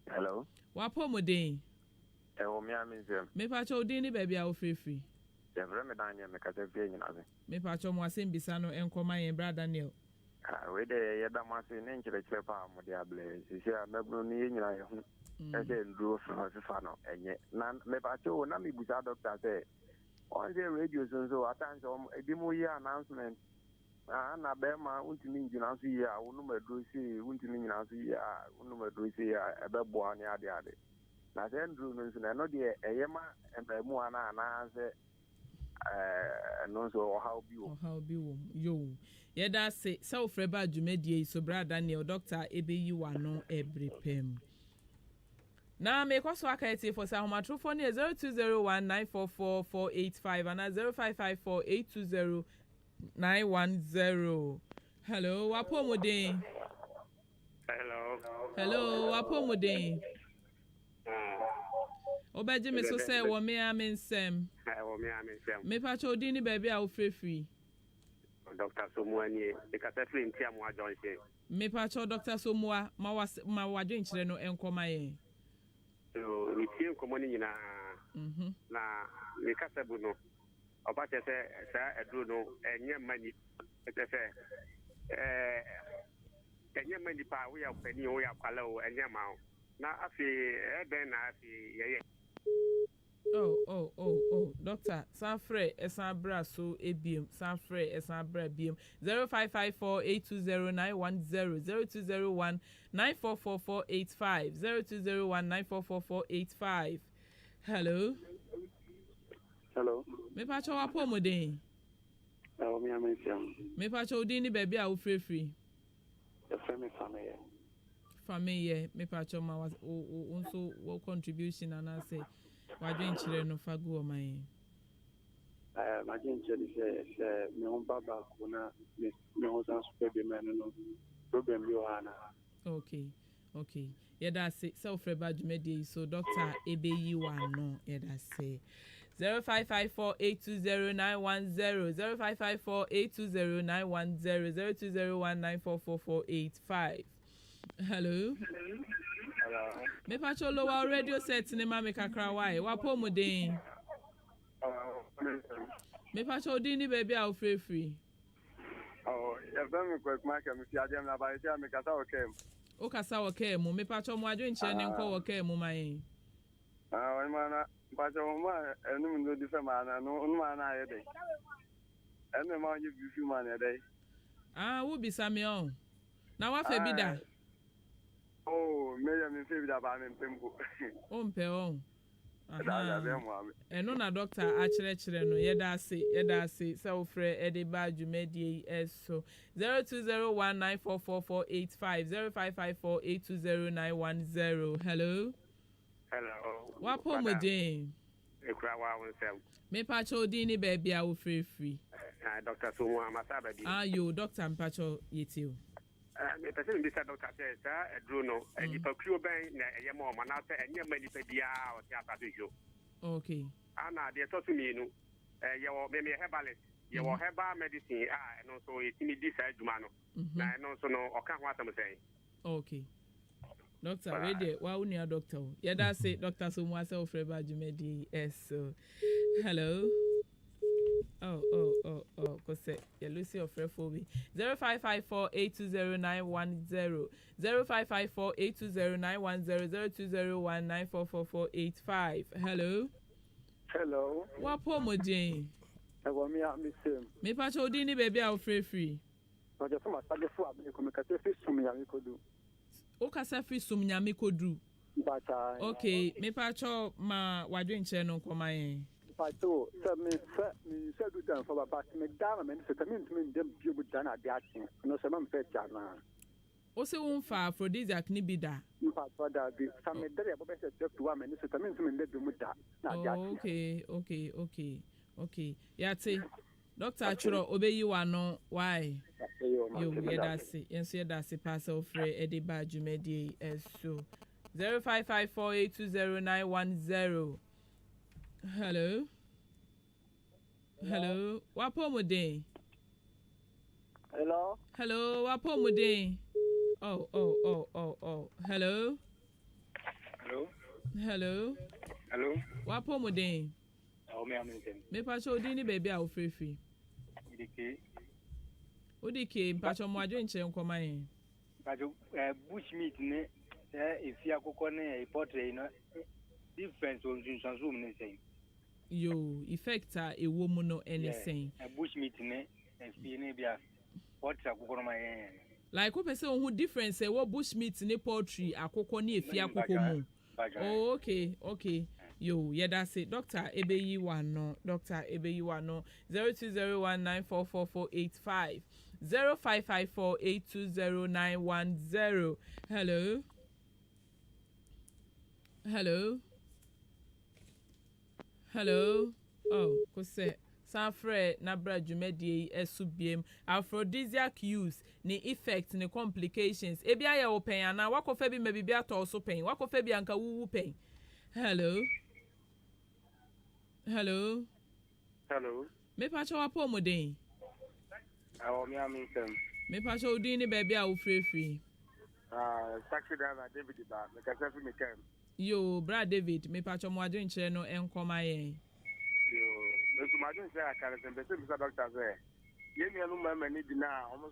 Hello. W'apɔmuden? Ɛwɔ me ara me nsam. Mepakyɛ wo din ne baabi a wofrɛ firi. Yɛfrɛ me Daniel mekasa firi Anyinase. Mepakyɛ mo asɛm bisa no nkɔ ma yɛn bra Daniel. Ah wei deɛ yɛda mo ase ne nkyerɛkyerɛ pa a mode ablɛ yɛn. Seesei a mmabunu no yɛn nyinaa yɛhu sɛ nnuro fefa no ɛnyɛ. Na mepakyɛ o na mebusa doctor sɛ wɔn sɛ radio so nso at times wɔn ebi mo yɛ announcement ah na bɛrima wontumi ngyina so yie a wonom aduro sei wontumi nyina so yie a wonom aduro sei a ɛbɛboa ne ade ade. Na saa nnuro no nso no ɛno deɛ ɛyɛ ma mmaamuwa no anaasɛ ɛno nso ɔhaw bi wɔ mu. Ɔhaw bi wɔ mu. Yoo. Yɛda ase sɛ wofrɛ baa dwumadie yi so Bra Daniel, Dɔkta ɛbɛyi w'ano ɛbere pa mu. Na mekɔ so aka atiefoɔ sɛ ahomatorofoɔ no yɛ 0201 944 485 anaa 0554 820 910. Hello, w'apɔmuden? Hello. Hello, w'apɔmuden? Wobɛgye me so sɛ wɔ me ara me nsɛm. Wɔ me ara me nsɛm. Mepakyɛ wo din ne baabi a wofrɛ firi. Dr. Somoa nie. Mekasa firi Ntiamoa Junction. Mepakyɛ Dr. Somoa, ma was ma w'adwenkyerɛ no nkɔ ma yɛn. So metie nkɔmmɔ no nyinaa. Na me kasa bu no, ɔba kyerɛ sɛ saa aduro no ɛnyɛ mma ni kyerɛ sɛ ɛɛ ɛnyɛ mma nipa a woyɛ ɔpanin woyɛ akwala o ɛnyɛ mma wo. Na afei ɛyɛ dɛn na afei yɛyɛ. Oh oh oh oh doctor san frɛ ɛsan bra so ebiem san frɛ ɛsan bra biem 0554 820 910 0201 944 485 0201 944 485 Hello. Hello. Mepakyɛ w'apɔmuden. Ɛwɔ me ame nsɛm. Mepakyɛ wo din ne baabi a wofirefiri. Yɛfrɛ me Fameyɛ. Fameyɛ, mepakyɛ ma wo wo nso wo contribution anaasɛ w'adwenkyerɛ no fa gu ɔman yi. Ɛɛ m'adwenkyerɛ ne sɛ sɛ me ho ba baako na me me ho san so pɛ bi ma ɛno no problem bi wɔ ha anaa? Okay. Yɛda ase sɛ wofrɛ ba dwumadie yi so doctor ɛbɛyi w'ano yɛda ase. 0554 820 910 0554 820 910 0201 944 485. Hello. Hello. Mepakyɛ lower radio set ne ma me kakra wae w'apɔmuden. Mepakyɛ wo din ne baabi a wofirefiri. Yɛfrɛ me Kwaku Michael mefi adeɛ mu na abayɛ sɛ mekasa wɔ kaa mu. Wokasa wɔ kaa mu mepakyɛ mo adwenkyerɛ ne nkɔ wɔ kaa mu ma yɛn. Ɔnima na mpakyɛ wɔn mu a ɛnum no di fam ana no onum ana ayɛ dɛ. Ɛnum ma ɔnyɛ bi fi mu ana ɛdɛ. Ah, wobisa me ɔn. Na wafɛ bi da? Oh, meyɛ me mfɛ bi da baa me mpɛ mpo. Wompɛ ɔn. Ɛno na doctor akyerɛkyerɛ no yɛda ase yɛda ase sɛ wofrɛ ɛde ba dwumadie yi ɛso 0201 944485 0554 820910. Hello. Hello. W'apɔmuden? Ekura wa wo nsɛm. Mepakyɛ wo din ne baabi a wofirefiri. Dr. Somoa Masa Badi. Ayo, doctor mpakyɛ yɛtie o. Mepɛ sɛ mebisa doctor sɛ saa aduro no nipakuo bɛn na ɛyɛ ma ɔmo anaasɛ ɛnyɛ ma nipa biara a ɔte asase so. Ana deɛ ɛtɔ so mmienu, yɛwɔ memeyɛ herbalist, yɛwɔ herbal medicine a ɛno nso yɛtumi di saa adwuma no. Na ɛno nso no ɔka ho asɛm sɛn? Okay. Doctor, wei deɛ wa wo nua doctor o. Yɛda ase Doctor Somoa sɛ wofrɛ ba dwumadie yi ɛso. Hello. Oh, kosɛ yɛlusi ɔfrɛfoɔ bi. 0554820910, 0554820910, 0201944485. Hello. Hello. Wapɔ mo den? Ɛwɔ mi a mi sèm. Mepakyɛ, wo din ne baabi a wofrɛ firi? Ɔjɔ fún masage fún abiri mi kɛse fi sum yàrá kodu. Wokasa firi Sum Nyame Koduru? Mpakyɛ. Ok, mepakyɛ, ma wadwenkyerɛ no nkɔma yɛn. Mpakyɛ o, sɛ mi fɛ mi nsɛ du dan fɔ ba ba mi da na mi sɛ mi ntumi ndɛm bio mu da na ade akye ɛno sɛ mɛ nfɛ ti ana? Wo se womfa aphrodisiac ne bi da? Mpakyɛ, da bi sɛ mi da yɛ bɔ bɛ sɛ 12 to 1, mi sɛ mi ntumi ndɛm bio mu da na ade akye. Ok, yate. Doctor atwerɛ, obɛyi w'ano why. Yo, yɛda ase. Yɛn nso yɛda ase paa sɛ wofrɛ ɛde ba dwumadie yi ɛso. 0554820910. Hello, hello, wapɔ mu den? Hello. Hello, wapɔ mu den? Oh, hello. Hello. Hello. Hello. Wapɔ mu den? Ɛwɔ mi a mi nsɛm. Mepakyɛ, odin ne baabi a wofrɛfiri? Idike. Wodi ke, mpakyɛ, mo adwenkyerɛ nkɔma yɛn. Mpakyɛ, bush meat ne sɛ efi akokɔ ne poultry yi no, difference wɔ nsunsuanso mu ne sɛn? Yo, effect a ɛwɔ mu no ɛne sɛn? Bush meat ne efi ne bi a poultry akokɔ no ma yɛn yɛn. Like wopɛ sɛ wohu difference ɛwɔ bush meat ne poultry akokɔ ne efi akokɔ mu? Oh, okay, yo, yɛda se. Doctor ebeyi wano, doctor ebeyi wano. 0201944485, 0554820910. Hello, hello, hello. Oh, kosɛ san frɛ n'abra dwumadie yi ɛso biem. Aphrodisiac use ne effect ne complications, ebi ayɛ wo pɛn anaa wakɔfɛ bi ma biribi atɔ so pɛn, wakɔfɛ bi anka wuwu pɛn? Hello, hello. Hello. Mepakyɛ, wapɔ mu den? Ɛwɔ mi a mi nsɛm. Mepakyɛ, wo din ne baabi a wofirefiri? Taxi driver David ba, mekasa fi mi kam. Yo, bra David, mepakyɛ, mo adwenkyerɛ no nkɔma yɛn. Yo, mesu ma adwenkyerɛ aka ne sɛ mpɛ sɛ mbisa doctor sɛ yɛn nuanom mmarima no bi na ɔmo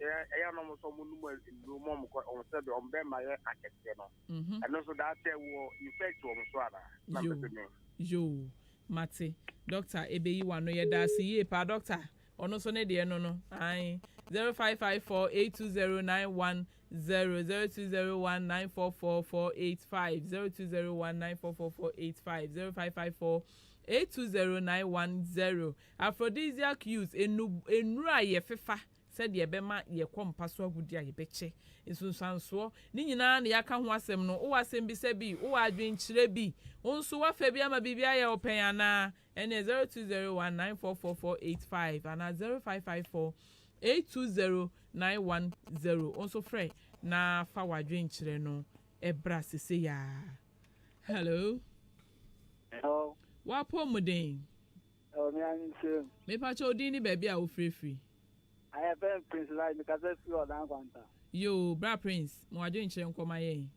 ɛyɛ na ɔmo sɛ ɔmo num nnuro mu, ɔmo kɔ ɔmo sɛ de ɔmo bɛrima yɛ akɛseɛ no, ɛno nso daakye wɔ effect wɔ ɔmo so ana? Na mpɛ sɛ me. Yo, mate. Doctor ebeyi wano. Yɛda ase yie paa, doctor. Ɔno nso ne deɛ no ayi 0554820910, 0201944485, 0201944485, 0554820910. Aphrodisiac use, enu enuru a yɛfefa sɛdeɛ ɛbɛma yɛkɔ mpa so agudi a yɛbɛkyɛ, nsunsuansoɔ ne nyinaa na yɛaka ho asɛm no. Wowɔ asɛm bi sɛ bi, wowɔ adwenkyerɛ bi, wo nso woafa bi ama biribi ayɛ wo pɛn anaa? Ɛne 0201944485 anaa 0554820910. Wo nso frɛ na fa w'adwenkyerɛ no ɛbra sese yaa. Hello. Hello. Wapɔ mu den? Ɛwɔ mi a mi nsɛm. Mepakyɛ, odin ne baabi a wofirefiri? Ayɛ fɛn Prince Lai, mekasa fi ɔdan kwanta. Yo, bra Prince, mo adwenkyerɛ nkɔma yɛn.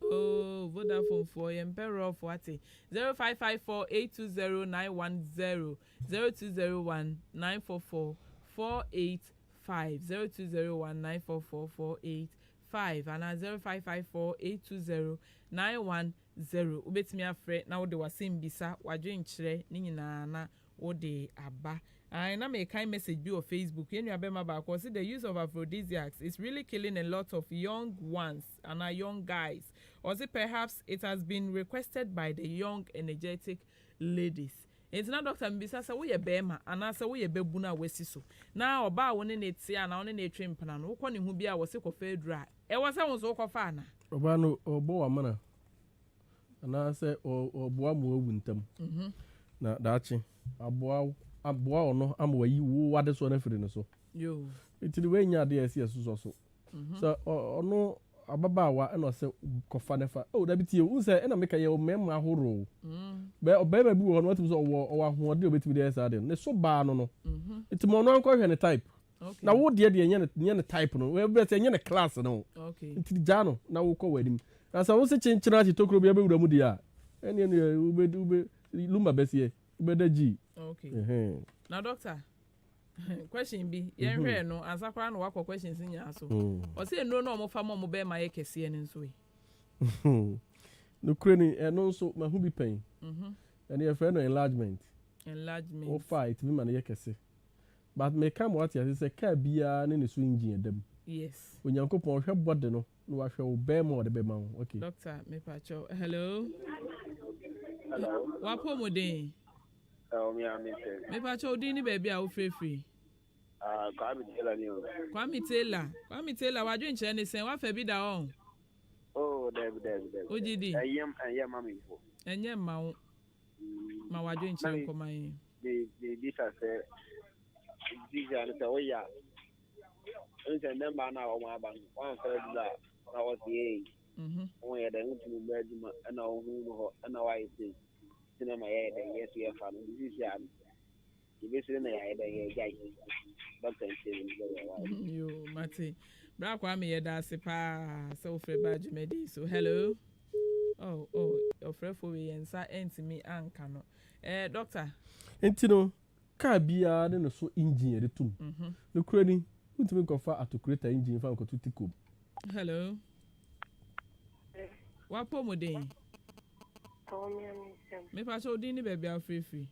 Oh, Vodafone foɔ, yɛn mpɛ rough wate. 0554820910, 0201944485, 0201944485 ana 0554820910. Wobɛtumi afrɛ na wode w'asɛm bisa, w'adwenkyerɛ ne nyinaa na wode aba. Ayi na mekan message bi wɔ Facebook. Yɛn nua bɛrima baako ɔsi, "The use of aphrodisiacs is really killing a lot of young ones and our young guys." Ɔsi, "Perhaps it has been requested by the young energetic ladies." Nti na doctor mbisa sɛ woyɛ bɛrima anaasɛ woyɛ bɛbunu a wasi so na ɔbaa a wo ne ne te anaa wo ne ne twe mpena no, wokɔ ne ho bi a wɔsi kɔfɛ aduru a, ɛwɔ sɛ wo nso wokɔfa ana? Ɔbaa no ɔbɔ wamana anaasɛ ɔboa ma wawu ntam na daakye aboa aboa ɔno ama wayi wo wade soɔ no afiri ne so. Nti ne woanya adeɛ a ɛsi ɛsosɔ so sɛ ɔno ababaawa ɛna ɔsɛ kɔfa ne fa oh, dabi, tie wo sɛ ɛna meka yɛ mmarima ahorow bɛ ɔbarima bi wɔ hɔ no, watumi sɛ ɔwɔ ahoɔden a obɛtumi de ayɛ saa deɛ no ne so baa no. Nti ma ɔno ankɔhwɛ ne type na wo deɛ nyɛ ne type no, ɛbɛ sɛ nyɛ ne class no. Nti gyaa no na wokɔ w'anim na sɛ wo se kyenkyena akyi tokuro bi abɛwura mu deɛ a, ɛneɛ no wobɛ wobɛ lumba bɛseɛ. Wobɛda gyi. Okay. Na doctor, question bi, yɛn hwɛɛ no ansa koraa na wakɔ questions nyinaa so. Ɔsɛ nnuro na wɔfa ma wɔn bɛrima yɛ kɛseɛ no nso yi. Nokorɛ ni, ɛno nso mahu bi pɛn. Ɛno yɛfrɛ no enlargement. Enlargement. Wofa a ɛtumi ma no yɛ kɛse. But meka ma wate ase sɛ car biara ne ne so engine ɛda mu. Yes. Onyankopɔn ɔhwɛ body no na wahwɛ wo bɛrima a ɔde bɛma wo. Okay. Doctor, mepakyɛw. Hello. Hello. W'apɔmuden? Ɛwɔ me a me sɛ. Mepakyɛw wo din ne baabi a wofirefiri? Ah, Kwame Taylor ni o. Kwame Taylor. Kwame Taylor, w'adwenkyerɛ ne sɛn? W'afa bi da ɔn? Oh, dabi dabi dabi. Wogye di? Ɛyɛ ɛnyɛ ma me mpo. Ɛnyɛ mma wo. Ma w'adwenkyerɛ nkɔma yɛn. Me me bisa sɛ visa no sɛ woyɛ a ɛnu sɛ nnɛ mmaa no a wɔn aba no wɔamfa adwuma a na wɔsi ee wɔn yɛ dɛ ntumi mbɛ adwuma ɛna wɔn hu no hɔ ɛna wɔayɛ sei ti na ma yɛyɛ dɛ yɛ so yɛfa no nti sisi ano yɛbɛsiri na yɛayɛ dɛ yɛgyae dɔkta nkyɛn mu bɛyɛ wa. Yo mate bra Kwame yɛda ase paa sɛ wofrɛ baa dwumadi so hello oh oh ɔfrɛfoɔ wei yɛn nsa ntumi anka no eh doctor. Nti no car biara ne ne so engine yɛde tom. Nokorɛ ni wontumi nkɔfa atokureta engine mfa nkɔto tiko mu. Hello. W'apɔmuden? Mepa kyɛw wo din ne baabi a wofrɛ firi?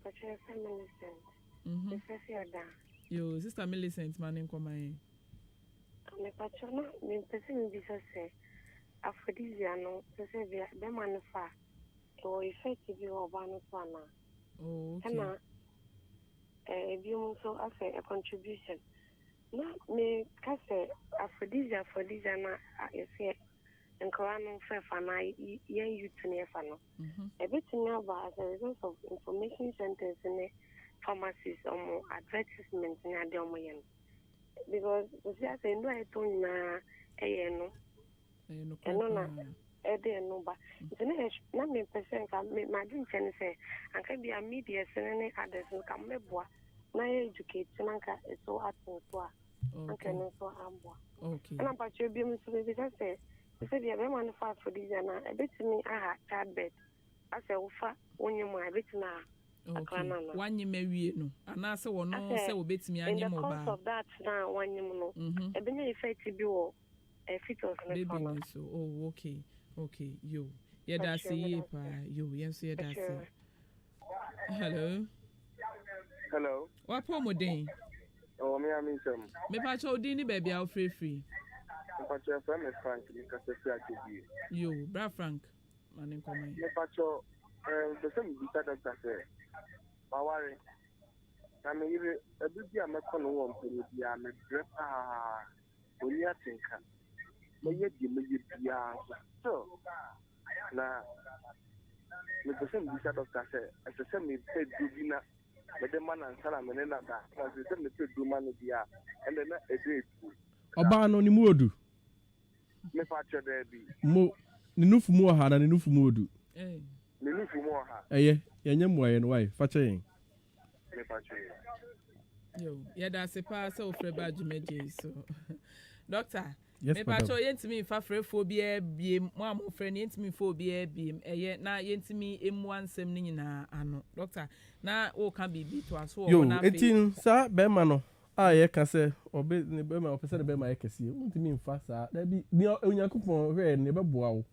Pakyɛ yɛfrɛ Millicent. Mefrɛ fi Ɔdaa. Yoo sister Millicent ma ne nkɔma yɛn. Mepakyɛ na mepɛ sɛ mebisa sɛ aphrodisia no sɛ sɛ bia bɛma no fa a ɛwɔ effect bi wɔ ɔbaa no so anaa? Oh, okay. Ɛna ebinom nso asɛ contribution. Na meka sɛ aphrodisia aphrodisia na yɛsɛ nkwadaa no fɛfa na yɛn youth no yɛfa no. Ɛbɛtumi aba as a result of information centers ne pharmacies ɔmo advertisement ne adeɛ ɔmo yɛ no. Because sisi asɛ nnuro a yɛtɔn nyinaa ɛyɛ no. Ɛno na ɛde ɛno ba. Nti na yɛ na mepɛ sɛ nka me m'adwenkyerɛ ne sɛ anka bia media sene ne others no ka mɛboa na yɛ educate na nka ɛso ato so a anka ɛno nso aboa. Ɛna mpakyɛ biom nso mebisa sɛ te sɛ deɛ bɛrima no fa aphrodisiac no a ɛbɛtumi aha childbirth asɛ wofa wonyem a ɛbɛtumi aha akora no anaa? Wanyem awie no anaasɛ wɔno sɛ wɔbɛtumi in the anyem course ɔbaa? of that na wanyem no ɛbɛnya effect bi wɔ fetus no so Baby anaa? no so. Oh, okay. Okay. Yo. Yɛda ase yie paa. Yo, yɛn nso yɛda ase. Hello. Hello. W'apɔmuden? Ɛwɔ me a me nsam. Mepakyɛ wo din ne baabi a wofirefiri. Mepakyɛ frɛ me Frank, mekasa firi Atwabie. Yo, bra Frank, ma ne nkɔmɔ yi. Mepakyɛ mepɛ sɛ mebisa dɔkta sɛ maware na me yere ɛberɛ bi a mɛkɔ no wɔ mpɛrɛ biara mebrɛ paa ɔnni atenka mɛyɛ deɛ mɛyɛ biara nso still na mepɛ sɛ mebisa dɔkta sɛ ɛsɛ sɛ mepɛ duro bi na mede ma no ansa na me ne no ada na sɛ sɛ mepɛ duro ma no deɛ a ɛnde na ɛdɛ aduro. Ɔbaa no ne mu odu? Mepa kyɛ daabi. Mo ne nufu mu ɔha na ne nufu mu odu? Ne nufu mu ɔha. Ɛyɛ, yɛnyɛ mmuaeɛ no wae, fa kyɛ yɛn. Mepa kyɛ yɛ. Yo, yɛda ase paa sɛ wofrɛ ba dwumadie yi so. Doctor, Yes, mepa madam. kyɛw yɛntumi mfa frɛfoɔ biara biem, mo a mofrɛ no yɛntumi mfa obiara biem, ɛyɛ na yɛntumi mmua nsɛm no nyinaa ano. Doctor, na woka biribi to aso wɔ Yo, hɔ na afei. eti no saa bɛrima no a yɛka sɛ ɔbɛ ne bɛrima ɔpɛ sɛ ne bɛrima yɛ kɛseɛ, wontumi mfa saa. Dabi, nea Onyankopɔn hwɛɛ no ɛbɛboa wo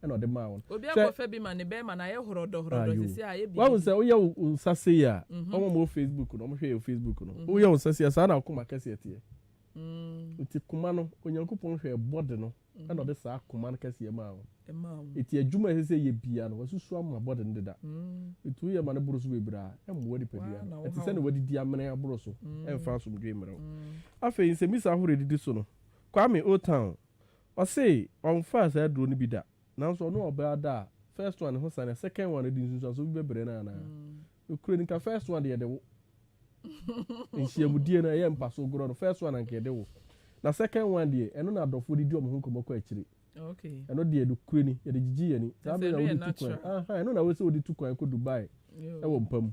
ɛna ɔde maa wo no. Obi Sɛ akɔfa bi ma ne bɛrima na ayɛ horɔdɔ horɔdɔ Ayo. sisi a ayɛ Wahu biribi. sɛ woyɛ wo nsa sei a, wɔn a wɔwɔ Facebook no, wɔhwɛ yɛ Facebook no, woyɛ wo nsa sei a, saa na akoma kɛseɛ teɛ. Nti koma no, Onyankopɔn hwɛ bɔde no, ɛna ɔde saa koma no kɛseɛ maa wo. Ɛmaa wo. Nti adwuma a ɛsɛ sɛ yɛ bia no, wasusu ama bɔde no deda. Nti woyɛ ma no boro so bebree a, ɛmmoa nipadua no. Ɛte sɛ na wadidi amene aboro so, ɛmfa asomdwoe mmerɛ wo. Afei nsɛmmisa ahorow a edidi so no, Kwame Old Town, ɔse ɔmfaa saa aduro no bi da, nanso ɔno ɔbaa da a, first one ne ho sane a, second one no de nsunsuansoɔ bi bɛbrɛ no anaa? Nokorɛ ni, nka first one deɛ yɛde wo. Nhyiamudie no, ɛyɛ mpa so gorɔ no, first one anka yɛde wo. Na second one deɛ, ɛno na adɔfoɔ de di wɔn ho nkɔmmɔ kɔ akyire. Ɛno deɛ nokorɛ ni, yɛde gyigye yɛn ani. Saa bere na wode tu kwan. Aha, ɛno na wosɛ wode tu kwan kɔ Dubai ɛwɔ mpa mu.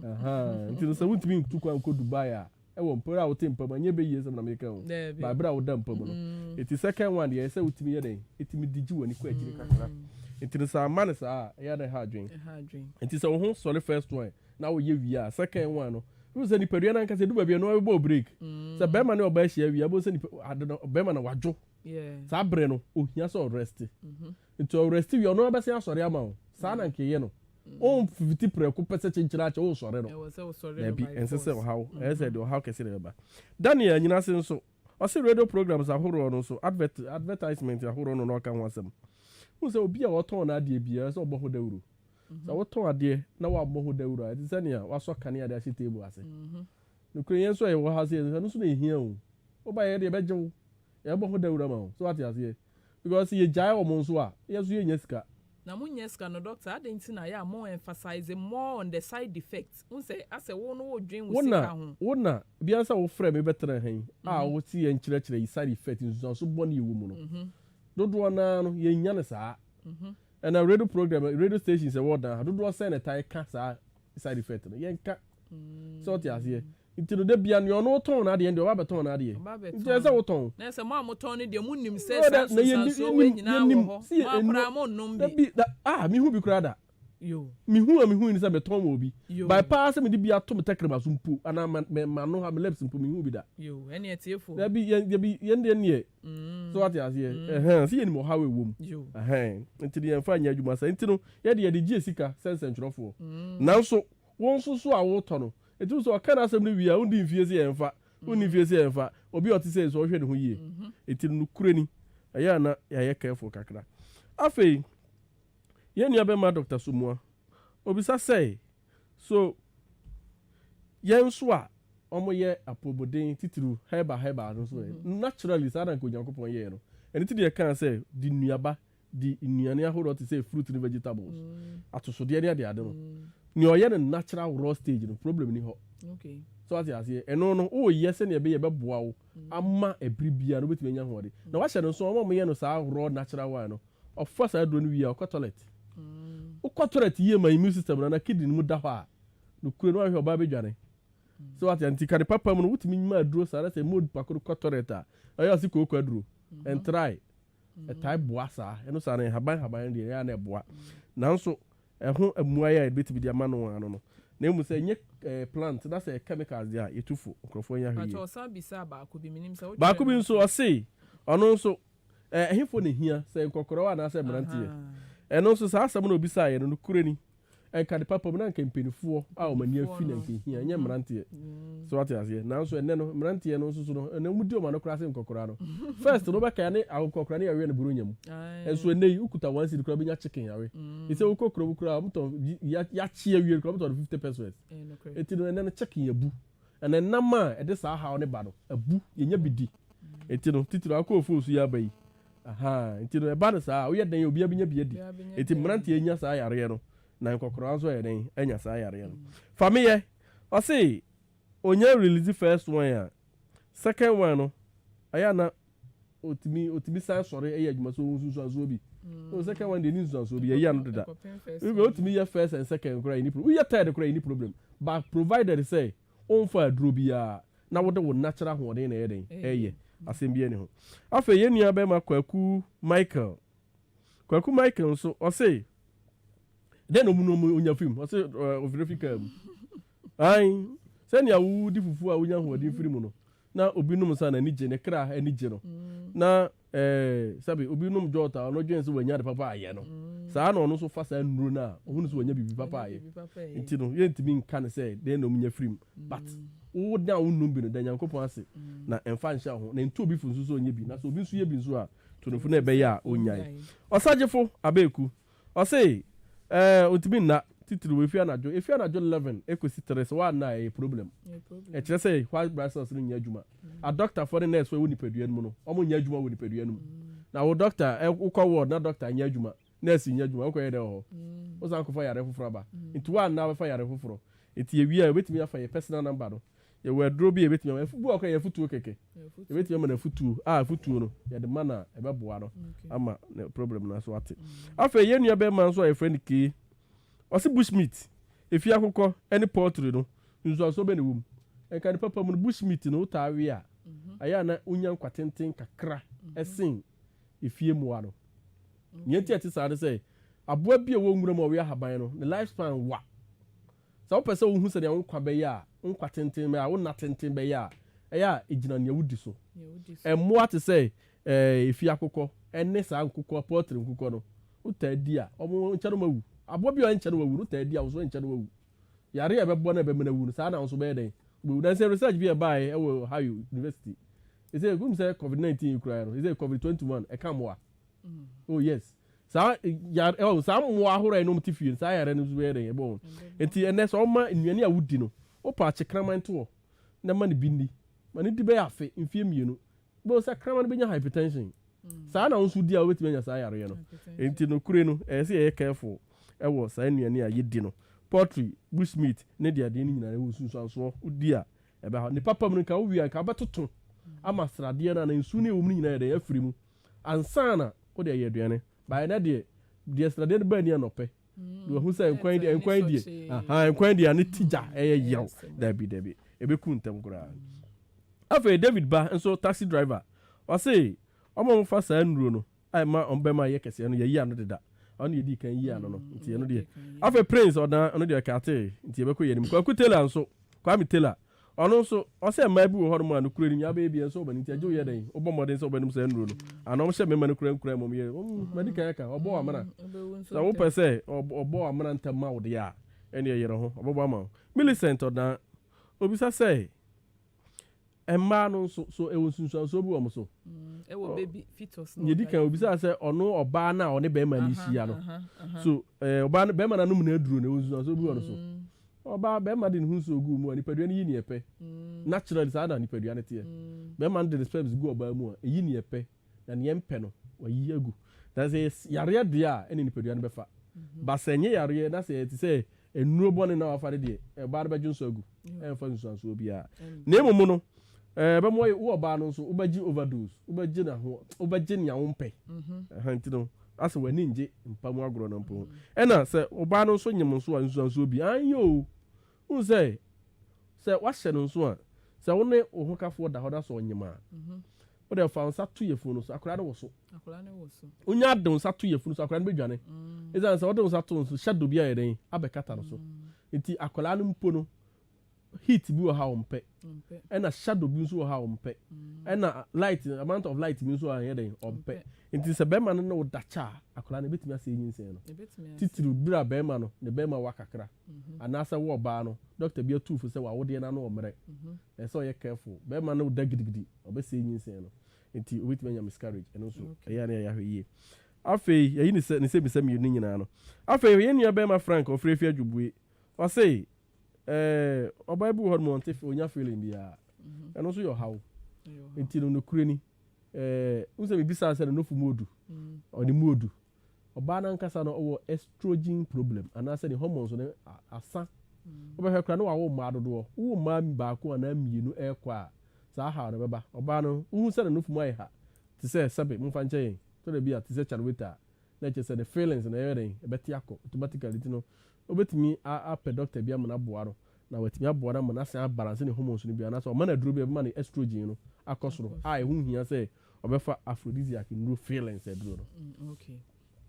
Aha, nti no sɛ wontumi ntu kwan kɔ Dubai a, ɛwɔ mpa a wote mpa mu, ɛnyɛ bɛyie sɛm na meka o. Ba bere a woda mpa mu no. Eti second one deɛ, ɛsɛ wotumi yɛ dɛn? Ɛtumi de gye w'ani kɔ akyire kakra. Nti no sɛ amma no saa a, ɛyɛ a na ɛha adwene. Nti sɛ wo ho sɔre first one na woyɛ wie a, second one no, wohu sɛ nipadua no ankasa ɛdu baabi a ɛno ara bɛbɔ wo break. Sɛ bɛrima ne ɔbaa hyia wie a, wobɛhu sɛ nipa ade no bɛrima no wadwo. Saa bere no, ohia sɛ ɔrest. Nti ɔrest wie a, ɔno ara bɛsan asɔre ama wo. Saa na nka ɛyɛ no. Womfiti prɛko pɛ sɛ kyenkyere akyɛ wosɔre no. Daabi, ɛnsɛ sɛ ɔhaw, ɛyɛ sɛ ɛde ɔhaw kɛse na ɛbɛba. Daniel Anyinase nso, Ɔse radio programs ahoroɔ no nso advert advertisement ahoroɔ no na ɔka ho asɛm. Wohu sɛ obi a ɔtɔn n'adeɛ biara ɛsɛ sɛ ɔbɔ ho dawuro. Sɛ wotɔn adeɛ na woammɔ ho dawuro a ɛte sɛ nea woasɔ kanea de ahyɛ table ase. Nokorɛ yɛn nso a yɛwɔ ha sei no ɛno nso na ɛhia o. Woba yɛn deɛ yɛbɛgye wo, yɛbɛbɔ ho dawuro ama wo. So woate aseɛ? Because sɛ yɛgyae wɔn nso a, yɛn nso yɛnnya sika. Na mo nnya sika no doctor adɛn nti na yɛ a mo emphasize more on the side effect wohu sɛ asɛ wo no wo dwen wo Wo na sika ho. wo na bia sɛ wo frɛ me bɛtena ha yi a wo se yɛn kyerɛkyerɛ yi side effect nsunsuanso bɔne ɛwɔ mu no dodoɔ no ara no yɛn nya no saa ɛna radio program radio stations ɛwɔ dan ha dodoɔ sɛn na ɛtae ka saa side effect no yɛn ka sɛ ɔte aseɛ Nti no da bia nea ɔno tɔn n'adeɛ no deɛ ɔba bɛtɔn n'adeɛ. Ɔba Nti ɛsɛ sɛ bɛtɔn. wotɔn. Na sɛ mo a motɔn no deɛ monim sɛ Oh, saa da, na yɛnni, nsunsuansoɔ wei yɛnim, nyinaa wɔ yɛnim hɔ. sɛ Mo ara ɛnnuro, koraa monnom da bi. bi, da, ah, mehu bi koraa da. Yo. Mehu a mehui ne sɛ metɔn ma obi. Yo. By paa sɛ mede bi ato me tɛkrɛma so mpo, anaa ma, me, m'ano ha, me lips mpo, mehu bi da. Yo, ɛne atiefoɔ. Dabi, yɛn, dabi, yɛn deɛ neɛ, so wate aseɛ, ɛhɛn, sɛ yɛnim ɔhaw a ɛwɔ mu. Yo. Ɛhɛn, nti no yɛmfa nyɛ adwuma saa. Nti no, yɛde yɛde gye sika sɛ nsɛntwerɛfoɔ. Nanso, wo nso so a wotɔ no, Enti wo sɛ ɔka n'asɛm no wie a, wondi mfie sɛ yɛmfa, wonni mfie sɛ yɛmfa. Obi a ɔte sei nso, ɔhwɛ ne ho yie. Enti no nokorɛ ni, ɛyɛ a na yɛayɛ careful kakra. Afei, yɛn nua bɛma Doctor Somoa, ɔbisa sɛ, so yɛn nso a wɔyɛ apɔmuden titiriw herbal herbal no nso ɛ? Naturally, saa na anka Onyankopɔn yɛɛ no. Ɛno nti na yɛkaa sɛ, di nnuaba di nnuane ahoroɔ te sɛ fruit ne vegetables, atosodeɛ ne adeade no, nea ɔyɛ no natural raw stage no, problem ni hɔ. So wate aseɛ? Ɛno no, woyɛ sɛnea ɛbɛyɛ ɛbɛboa wo ama ɛbere biara no wobɛtumi anya ahoɔden. Na wahyɛ no nso, wɔn a wɔyɛ no saa raw natural one no, ɔfa saa aduro no wie a, ɔkɔ toilet. Wokɔ toilet yie ma immune system no anaa kidney no mu da hɔ a, nokorɛ no woanhwɛ ɔbaa bɛdwane. So wate aseɛ? Nti ka ne papa mu no, wotumi ma aduro saa na sɛ ɛma onipa ko no kɔ toilet a, ɛyɛ a ɔse kooko aduro. Ɛntrae. Ɛtae boa saa. Ɛno saa no, nhaban nhaban no deɛ, ɛyɛ a na ɛboa. Nanso, ɛho mmuaeɛ a yɛbɛtumi de ama no ano no, na mmom sɛ ɛnyɛ eh, plant na sɛ ɛyɛ chemicals deɛ a, yɛtu fo. Nkurɔfoɔ nyɛ ahwɛ yie. Pakyɛ ɔsan bisaa baako bi, menim sɛ wotwerɛ Baako bi no nso, nso. ɔse ɔno nso, eh, ɛhefoɔ na ɛhia, sɛ nkɔkorɔwa anaasɛ mmeranteɛ? Ahaa. Ɛno nso, saa asɛm no a ɔbisaeɛ no, nokorɛ ni, Nka ade papa mu na anka mpaninfoɔ a wɔn ani Mpaninfoɔ afi na no. anka ehia, ɛnyɛ mmeranteɛ. So wate aseɛ? Nanso ɛnnɛ no, mmeranteɛ no nso so no, ɛnnɛ wɔdi wɔn ano koraa sen nkɔkoraa no. First no, wobɛkae ne akɔkoraa no yɛwe no Buronya mu. Nso ɛnnɛ yi, wokuta one cedi koraa wobɛnya chicken awe. Te sɛ wokɔ kurom koraa a, wɔtɔn, yɛakye awie no koraa, wɔtɔn no 50 pesewas. Enti no, ɛnnɛ no, chicken abu. Ɛna ɛnam a ɛde saa haw no ba no, abu, yɛnya bi di. Enti no, titiriw akɔ ofuo so yi aba yi, Ahaa, nti no ɛba no saa a, woyɛ dɛn a obiara bɛnya bi adi. Nti mmeranteɛ nya saa yareɛ no, na nkɔkoraa nso ayɛ dɛn anya saa yareɛ no. Fameyɛ, ɔse ɔnya release first one a, second one no, ɛyɛ a na ɔtumi ɔtumi san sɔre yɛ adwuma so ɔhu nsunsuansoɔ bi. Oh, second one deɛ ɛni nsunsuansoɔ bi, yɛyi ano deda. Wotumi yɛ first and second koraa ɛni problem, woyɛ third koraa ɛni problem, but provided sɛ Womfa aduro biara na wode wo natural ahoɔden na ɛyɛ dɛn? Ɛyɛ. Asɛm biara nni ho. Afei yɛn nua bɛrima Kwaku Michael. Kwaku Michael nso ɔse dɛn na ɔmu no ɔmu ɔnya firi mu? Ɔse ɔfiri fi kaa mu. Ae, sɛnea wodi fufuo a wonya ahoɔden firi mu no, na obi nom nsa n'ani gye, ne kra ani gye no. Na Ɛɛ, sɛbe obi nom jɔt a, ɔno dwen sɛ wanya ade papa ayɛ no. Saa na ɔno nso fa saa nnuro no a, ɔhunu sɛ wanya biribi papa ayɛ. Nti no, yɛntumi nka no sɛ dɛn na ɔnya firi mu. But, wo na wonnom bi no, da Nyankopɔn ase na mfa nhyɛ wo ho. Na ntu obi fo nso sɛ ɔnyɛ bi. Na sɛ obi nso yɛ bi nso a, tu no fo na ɛbɛyɛ a ɔnnyae. Ɔsagyefo Abeku, Ɔse eh ontumi nna, titiriw efi anadwo, efi anadwo 11 ekosi 3 sɛ woanna a ɛyɛ problem. Ɛkyerɛ sɛ white blood cells no nyɛ adwuma. Adɔktafoɔ ne nurse foɔ a ɛwɔ nipadua no mu no, wɔn nyɛ adwuma wɔ nipadua no mu. Na wo doctor, ɛ wokɔ ward na doctor nyɛ adwuma, nurse nyɛ adwuma, wokɔyɛ dɛn wɔ hɔ? Wosan kɔfa yare foforɔ aba. Nti woanna a wobɛfa yare foforɔ. Nti yɛwie a yɛbɛtumi afa yɛ personal number no Yɛwɔ aduro bi a yɛbɛtumi ama, bi wɔ hɔ koraa ɛyɛ afutuo kɛkɛ. Yɛbɛtumi ama no afutuo a afutuo no yɛde ma no a ɛbɛboa no ama ne problem no so ate. Afei yɛn nua bɛrima nso a yɛfrɛ no Kay, ɔse bush meat, efie akokɔ ne poultry no nsuansoɔ bɛn na ɛwɔ mu? Nka ne papa mu no bush meat no wotaa we a, ɛyɛ a na wonya nkwa tenten kakra sen efie mmoa no. Nea nti a ɛte saa ne sɛ, Aboa bi a ɛwɔ nwura mu a ɔwe ahaban no, ne life span wa. Sɛ wopɛ sɛ wohu sɛnea wo nkwa bɛyɛ a, wo nkwa tenten bɛyɛ a, wo nna tenten bɛyɛ a, ɛyɛ a egyina nea wudi so. Mmoa te sɛ efie akokɔ ne saa nkokɔ, poultry nkokɔ no, wotaa di a, wɔn nkyɛ no wɔawu. Aboa bi a ɛnkyɛ no wawu no, wotaa di a, wo nso ɛnkyɛ no wawu. Yare a ɛbɛbɔ no a ɛbɛma no awu no, saa na wo nso wobɛyɛ dɛn? Wobɛwu. Nansa research bi a ɛbaeɛ wɔ Ohio University, ɛsɛ wonim sɛ covid 19 yi koraa no, ɛsɛ covid 21 ɛka mmoa. Oh yes. Saa yare oh, saa mmoa ahorow a ɛne wɔn te fie no, saa yare no nso bɛyɛ dɛn? Ɛbɔ wɔn. Nti ɛnɛ sɛ ɔma nnuane a wodi no, wopɛ akye kraman to hɔ na ma no bi nni. Ma no di bɛyɛ afe, mfeɛ mmienu. Wobɛhu sɛ kraman no bɛnya hypertension. Saa na wo nso di a wobɛtumi anya saa yareɛ no. Nti nokore no, ɛyɛ sɛ yɛyɛ careful wɔ saa nnuane a yɛdi no. Poultry, bush meat ne deɛ adeɛ no nyinaa ɛwɔ nsunsuansoɔ. Wodi a, ɛbɛha. Ne papa mu no, nka wowie a, nka wobɛtoto ama sradeɛ no anaa nsuo no a ɛwɔ mu no nyinaa ayɛ dɛn? Afiri mu ansa na wode ayɛ aduane. But ɛnɛ deɛ, deɛ sradeɛ no ba ani anɔpɛ, na wahu sɛ nkwan deɛ, nkwan deɛ, aha, nkwan deɛ ne ti gya ɛyɛ yaw. Dabi, dabi, ɛbɛku ntɛm koraa. Afei David ba nso taxi driver, ɔse wɔn a wɔfa saa nnuro no a ɛma wɔn bɛma yɛ kɛseɛ no, yɛyi ano deda. Ɔno yɛdii kan yi ano no, nti ɛno deɛ. Afei Prince ɔdan, ɔno deɛ ɔkatee, nti yɛbɛkɔ yɛn anim. Kwaku Taylor nso, Kwame Taylor, Ɔno nso, ɔsɛ mmaa bi wɔ hɔnom a nokorɛ nim, yɛabɛyɛ bi ɛnsɔ wɔn ani nti agye woyɛ dɛn? Wobɔ mmɔden sɛ wobɛnom saa nnuro no anaa wɔhyɛ mmarima no koraa nkuran ma wɔyɛ mm, madi kan aka, ɔbɔ wo amena. Sɛ wopɛ sɛ ɔbɔ wo amena ntɛm ma wo deɛ a, ɛnneɛ yere ho, ɔbɛbɔ ama wo. Millicent Ɔdan, obisa sɛ, Mmaa no nso, so ɛwɔ nsunsuansoɔ bi wɔ wɔn so? Ɛwɔ baby fetus no. Nea ɛdi kan, obisaa sɛ ɔno ɔbaa no a ɔne barima no rehyia no, so ɔbaa no, barima no anom n'aduro no, ɛwɔ nsunsuansoɔ bi wɔ no so? Ɔbaa, barima de ne ho nsuo gu mu a, nipadua no yi nea ɛpɛ. Naturally, saa na nipadua no teɛ. Barima no de ne sperms gu ɔbaa mu a, ɛyi nea ɛpɛ, na nea ɛmpɛ no, wayi agu. Na sɛ ɛyɛ yareɛ deɛ a, ɛnna nipadua no bɛfa. But sɛ ɛnyɛ yareɛ na sɛ ɛte sɛ nnuro bɔne na wafa no deɛ, ɔbaa no bɛdwo nso agu. Ɛmfa nsusuansoɔ biara. Na mmom no, ɛbɛma wo ɔbaa no nso, wobɛgye overdose, wobɛgye n'aho, wobɛgye nea wompɛ. Ɛha nti no, asɛ w'ani ngye mpa mu agorɔ no mpo ho. Ɛna sɛ ɔbaa no nso nyem nso a, nsusuansoɔ bi, anyɛ o. Wohu sɛ, sɛ woahyɛ no nso a, sɛ wo ne wo hokafoɔ da hɔ na sɛ ɔnyem a, wo deɛ fa wo nsa to yafunu no so, akwadaa no woso. Wonya de wo nsa to yafunu so, akwadaa no bɛdwane. Ɛsiane sɛ wode wo nsa to no so, shadow bi ayɛ dɛn abɛkata no so. Nti akwadaa no mpo no, heat bi wɔ ha a ɔmpɛ, ɛna shadow bi nso wɔ ha a ɔmpɛ, ɛna light, amount of light bi nso a ɛyɛ dɛn ɔmpɛ. Nti sɛ bɛrima no ne wo da kyɛ a, akwadaa no ebetumi asɛe nyinsɛn no. Titiriw bere a bɛrima no ne bɛrima wa kakra, anaasɛ wo ɔbaa no, doctor bi atu fo sɛ w'awodeɛ no ano ɔmmerɛ. Ɛsɛ sɛ ɔyɛ careful. Bɛrima ne wo da gidigidi, ɔbɛsɛe nyinsɛn no. Nti obetumi anya miscarriage. Ɛno nso ɛyɛ a na yɛayɛ ahwɛ yie. Afei yɛayi ne sɛ ne nsɛmmisa mmienu no nyinaa no. Afei yɛn nua bɛrima Frank a ɔfiri Afie Adwobue, ɔse, Ɛɛ, ɔbaa bi wɔ hɔ nom ɔnte ɔnya feeling biara. Ɛno nso yɛ ɔhaw. Nti no nokorɛ ni, ɛɛ, wohu sɛ mebisaa sɛ ne nofo mu odu? Ɔne mu odu. Ɔbaa no ankasa no ɔwɔ estrogen problem anaasɛ ne hormones no asa. Wobɛhwɛ koraa na wawo mmaa dodoɔ. Wowo mmaa baako anaa mmienu ɛrekɔ a, saa haw no bɛba. Ɔbaa no, wohu sɛ ne nofo mu ayɛ ha te sɛ sɛbe, momfa nkyɛ yɛn, tɔ da bi a te sɛ kyarweta a, na ɛkyerɛ sɛ ne feelings no ɛyɛ dɛn, ɛbɛte akɔ automatically. Nti no, Wobɛtumi apɛ dɔkta bi ama no aboa no, na watumi aboa no ama no asan abalanse ne hormones no bio, anaasɛ ɔma no aduro bi a ɛbɛma ne estrogen no akɔ soro, a ɛho nhia sɛ ɔbɛfa aphrodisiac nnuro, feelings aduro no. Okay.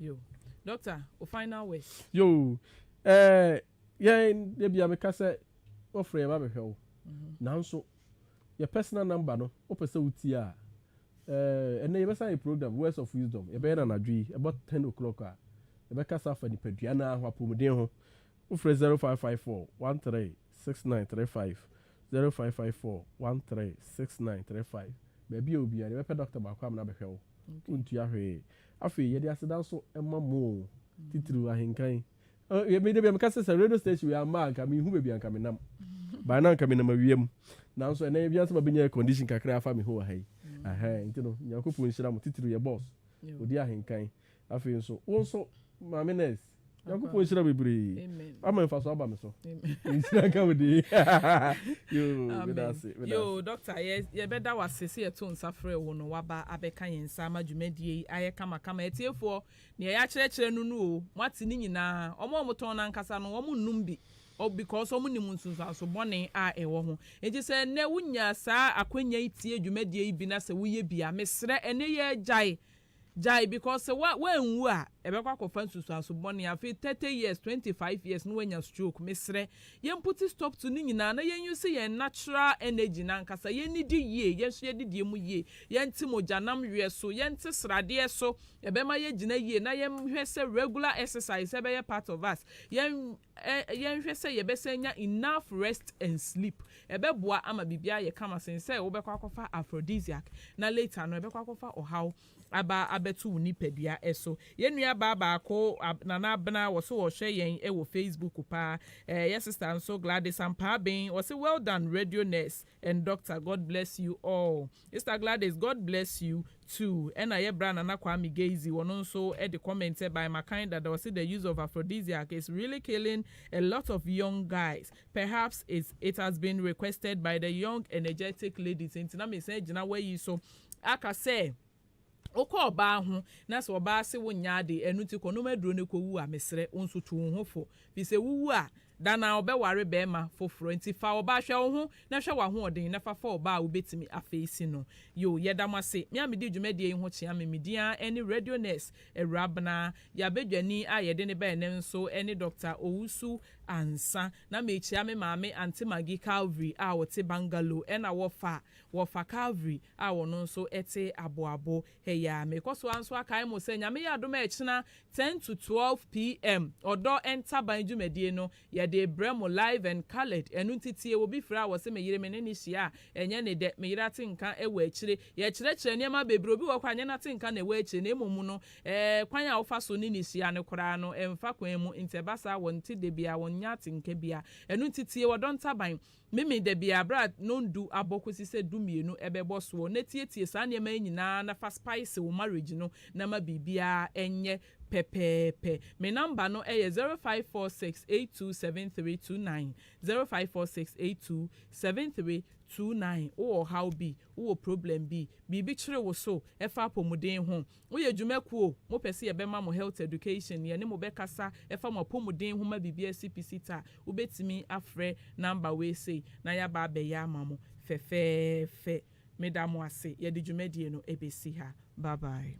Yo. Doctor, wo final words. Yo. Eh, yɛn, da bia meka sɛ, wɔfrɛ yɛn ba bɛhwɛ wo. Nanso, yɛ personal number no, wopɛ sɛ wotie a, eh, ɛnnɛ yɛbɛsan ayɛ program, Words of Wisdom, yɛbɛyɛ no anadwo yi, ɛbɔ ten o'clock a, yɛbɛkasa afa nipadua no ara ho, apɔmuden ho. Wofrɛ 0554 13 6935, 0554 13 6935, baabi a obiara, yɛbɛpɛ dɔkta baako ama no abɛhwɛ wo, wontua hwee. Afei, yɛde aseda nso ma mo o, titiriw Ahenkan Me de bia meka sɛ sɛ radio station wei amma a nka menhu baabi a nka menam. By now nka menam awia mu. Nanso ɛnɛ wiase ma bɛnya air condition kakra afa me ho wɔ ha yi. Ɛhɛn, nti no Nyankopɔn nhyira mo, titiriw yɛ boss, odi ahenkan. Afei nso, wo nso maame nurse, Nyankopɔn nhyira wo bebree. Wama mfaso aba me so. Nhyira nka wo din. Yoo, meda ase, meda ase. Yoo, doctor, yɛ yɛbɛda wo ase sɛ yɛto nsa frɛɛ wo no waba abɛka yɛn nsa ama dwumadie yi ayɛ kamakama. Atiefoɔ, Nea yɛakyerɛkyerɛ no no o, moate ne nyinaa. Wɔn a wɔtɔn no ankasa no, wɔnnom bi because wɔnim nsunsuanso bɔne a ɛwɔ ho. Enti sɛ ɛnnɛ wonya saa akwanya yi tie dwumadie yi bi na sɛ woyɛ bi a, mesrɛ ɛnnɛ yi ara gyae. Gyae, because sɛ woanwu a, ɛbɛkɔ akɔfa nsusuanso bɔne. Afei 30 years, 25 years na woanya stroke. Mesrɛ, yɛn put stop to ne nyinaa na yɛn use yɛn natural energy nankasa. Yɛnnidi yie, yɛn nso yɛdidie mu yie, yɛnte mogyanam weɛ so, yɛnte sradeɛ so, ɛbɛma yɛgyina yie, na yɛnhwɛ sɛ regular exercise ɛbɛyɛ part of us. Yɛnhwɛ sɛ yɛbɛsɛ nya enough rest and sleep. Ɛbɛboa ama biribiara yɛ kama sen sɛ wobɛkɔ akɔfa aphrodisiac na later no ɛbɛkɔ akɔfa ɔhaw aba abɛto wo nipadua. Ɛso yɛn nua baa baako, Nana Abena, wɔ so wɔhwɛ yɛn ɛwɔ Facebook paa. Yɛ sister nso, Gladys Ampaaben, wɔsi, "Well done, radio nurse and doctor. God bless you all." Sister Gladys, God bless you too. Ɛna yɛ bra Nana Kwame Gezi, wɔn nso ɛde comment by Makan dada. Wɔsi, "The use of aphrodisiac is really killing a lot of young guys. Perhaps it has been requested by the young energetic ladies." Nti na mesan gyina wɔyi so aka sɛ wokɔ ɔbaa ho na sɛ ɔbaa se wo nya ade, ɛno nti kɔnɔm aduro no kɔwu a, mesrɛ wo nso to wo ho fo, fi sɛ wuwu a, dana ɔbɛware bɛrima foforɔ. Nti fa ɔbaa, hwɛ wo ho na hwɛ w'ahoɔden na fa fa ɔbaa a wobɛtumi afeesi no. Yo, yɛda mo ase. Me a medi dwumadie yi ho kyea me, media ne radio nurse Awurabena. Yɛabɛdwani a yɛde ne bɛɛ ne nso ne Dr Owusu Ansa. Na mekyia me maame, Aunty Maggie Calvary, a wɔte Bungalow, ɛna wɔfa Calvary a wɔno nso te Aboabo ɛyɛ. Mekɔ so nso akae mo sɛ Nyame yɛ adom a, ɛkyena 10 to 12 p.m., Ɔdɔ Ntaban dwumadie no, yɛde brɛ mo live and coloured. Ɛno nti tie obi frɛ a wɔsɛ meyere me ne ne hyia a, ɛnyɛ ne dɛ, meyere ate nka ɛwɔ akyire. Yɛkyerɛkyerɛ nneɛma bebree. Obi wɔ kɔ anyɛ n'ate nka na ɛwɔ akyire, na mmom no kwan a wofa so ne ne hyia no koraa no ɛmfa kwan mu, nti ɛba saa wɔn te de bia wɔn nya ate nka bia. Ɛno nti tie Wɔdɔ Ntaban mimi da bia abira nondu abɔ kɔsi sɛ 12 ɛbɛbɔ soɔ, na tietie saa nneɛma yi nyinaa na fa spice wo marriage no na ma biribiara ɛnyɛ pɛpɛɛpɛ. Me number no ɛyɛ 0546827329, 0546827329. Wowɔ haw bi, wowɔ problem bi, biribi kyerɛ wo so ɛfa apɔmuden ho, woyɛ dwumakuo, mopɛ sɛ yɛbɛma mo health education, yɛne mo bɛkasa ɛfa mo apɔmuden ho ma biribi asi pisi ta, wobɛtumi afrɛ number wei sei na yɛaba abɛyɛ ama mo fɛfɛɛfɛ. Meda mo ase. Yɛde dwumadie no ɛbɛsi ha. Bye bye.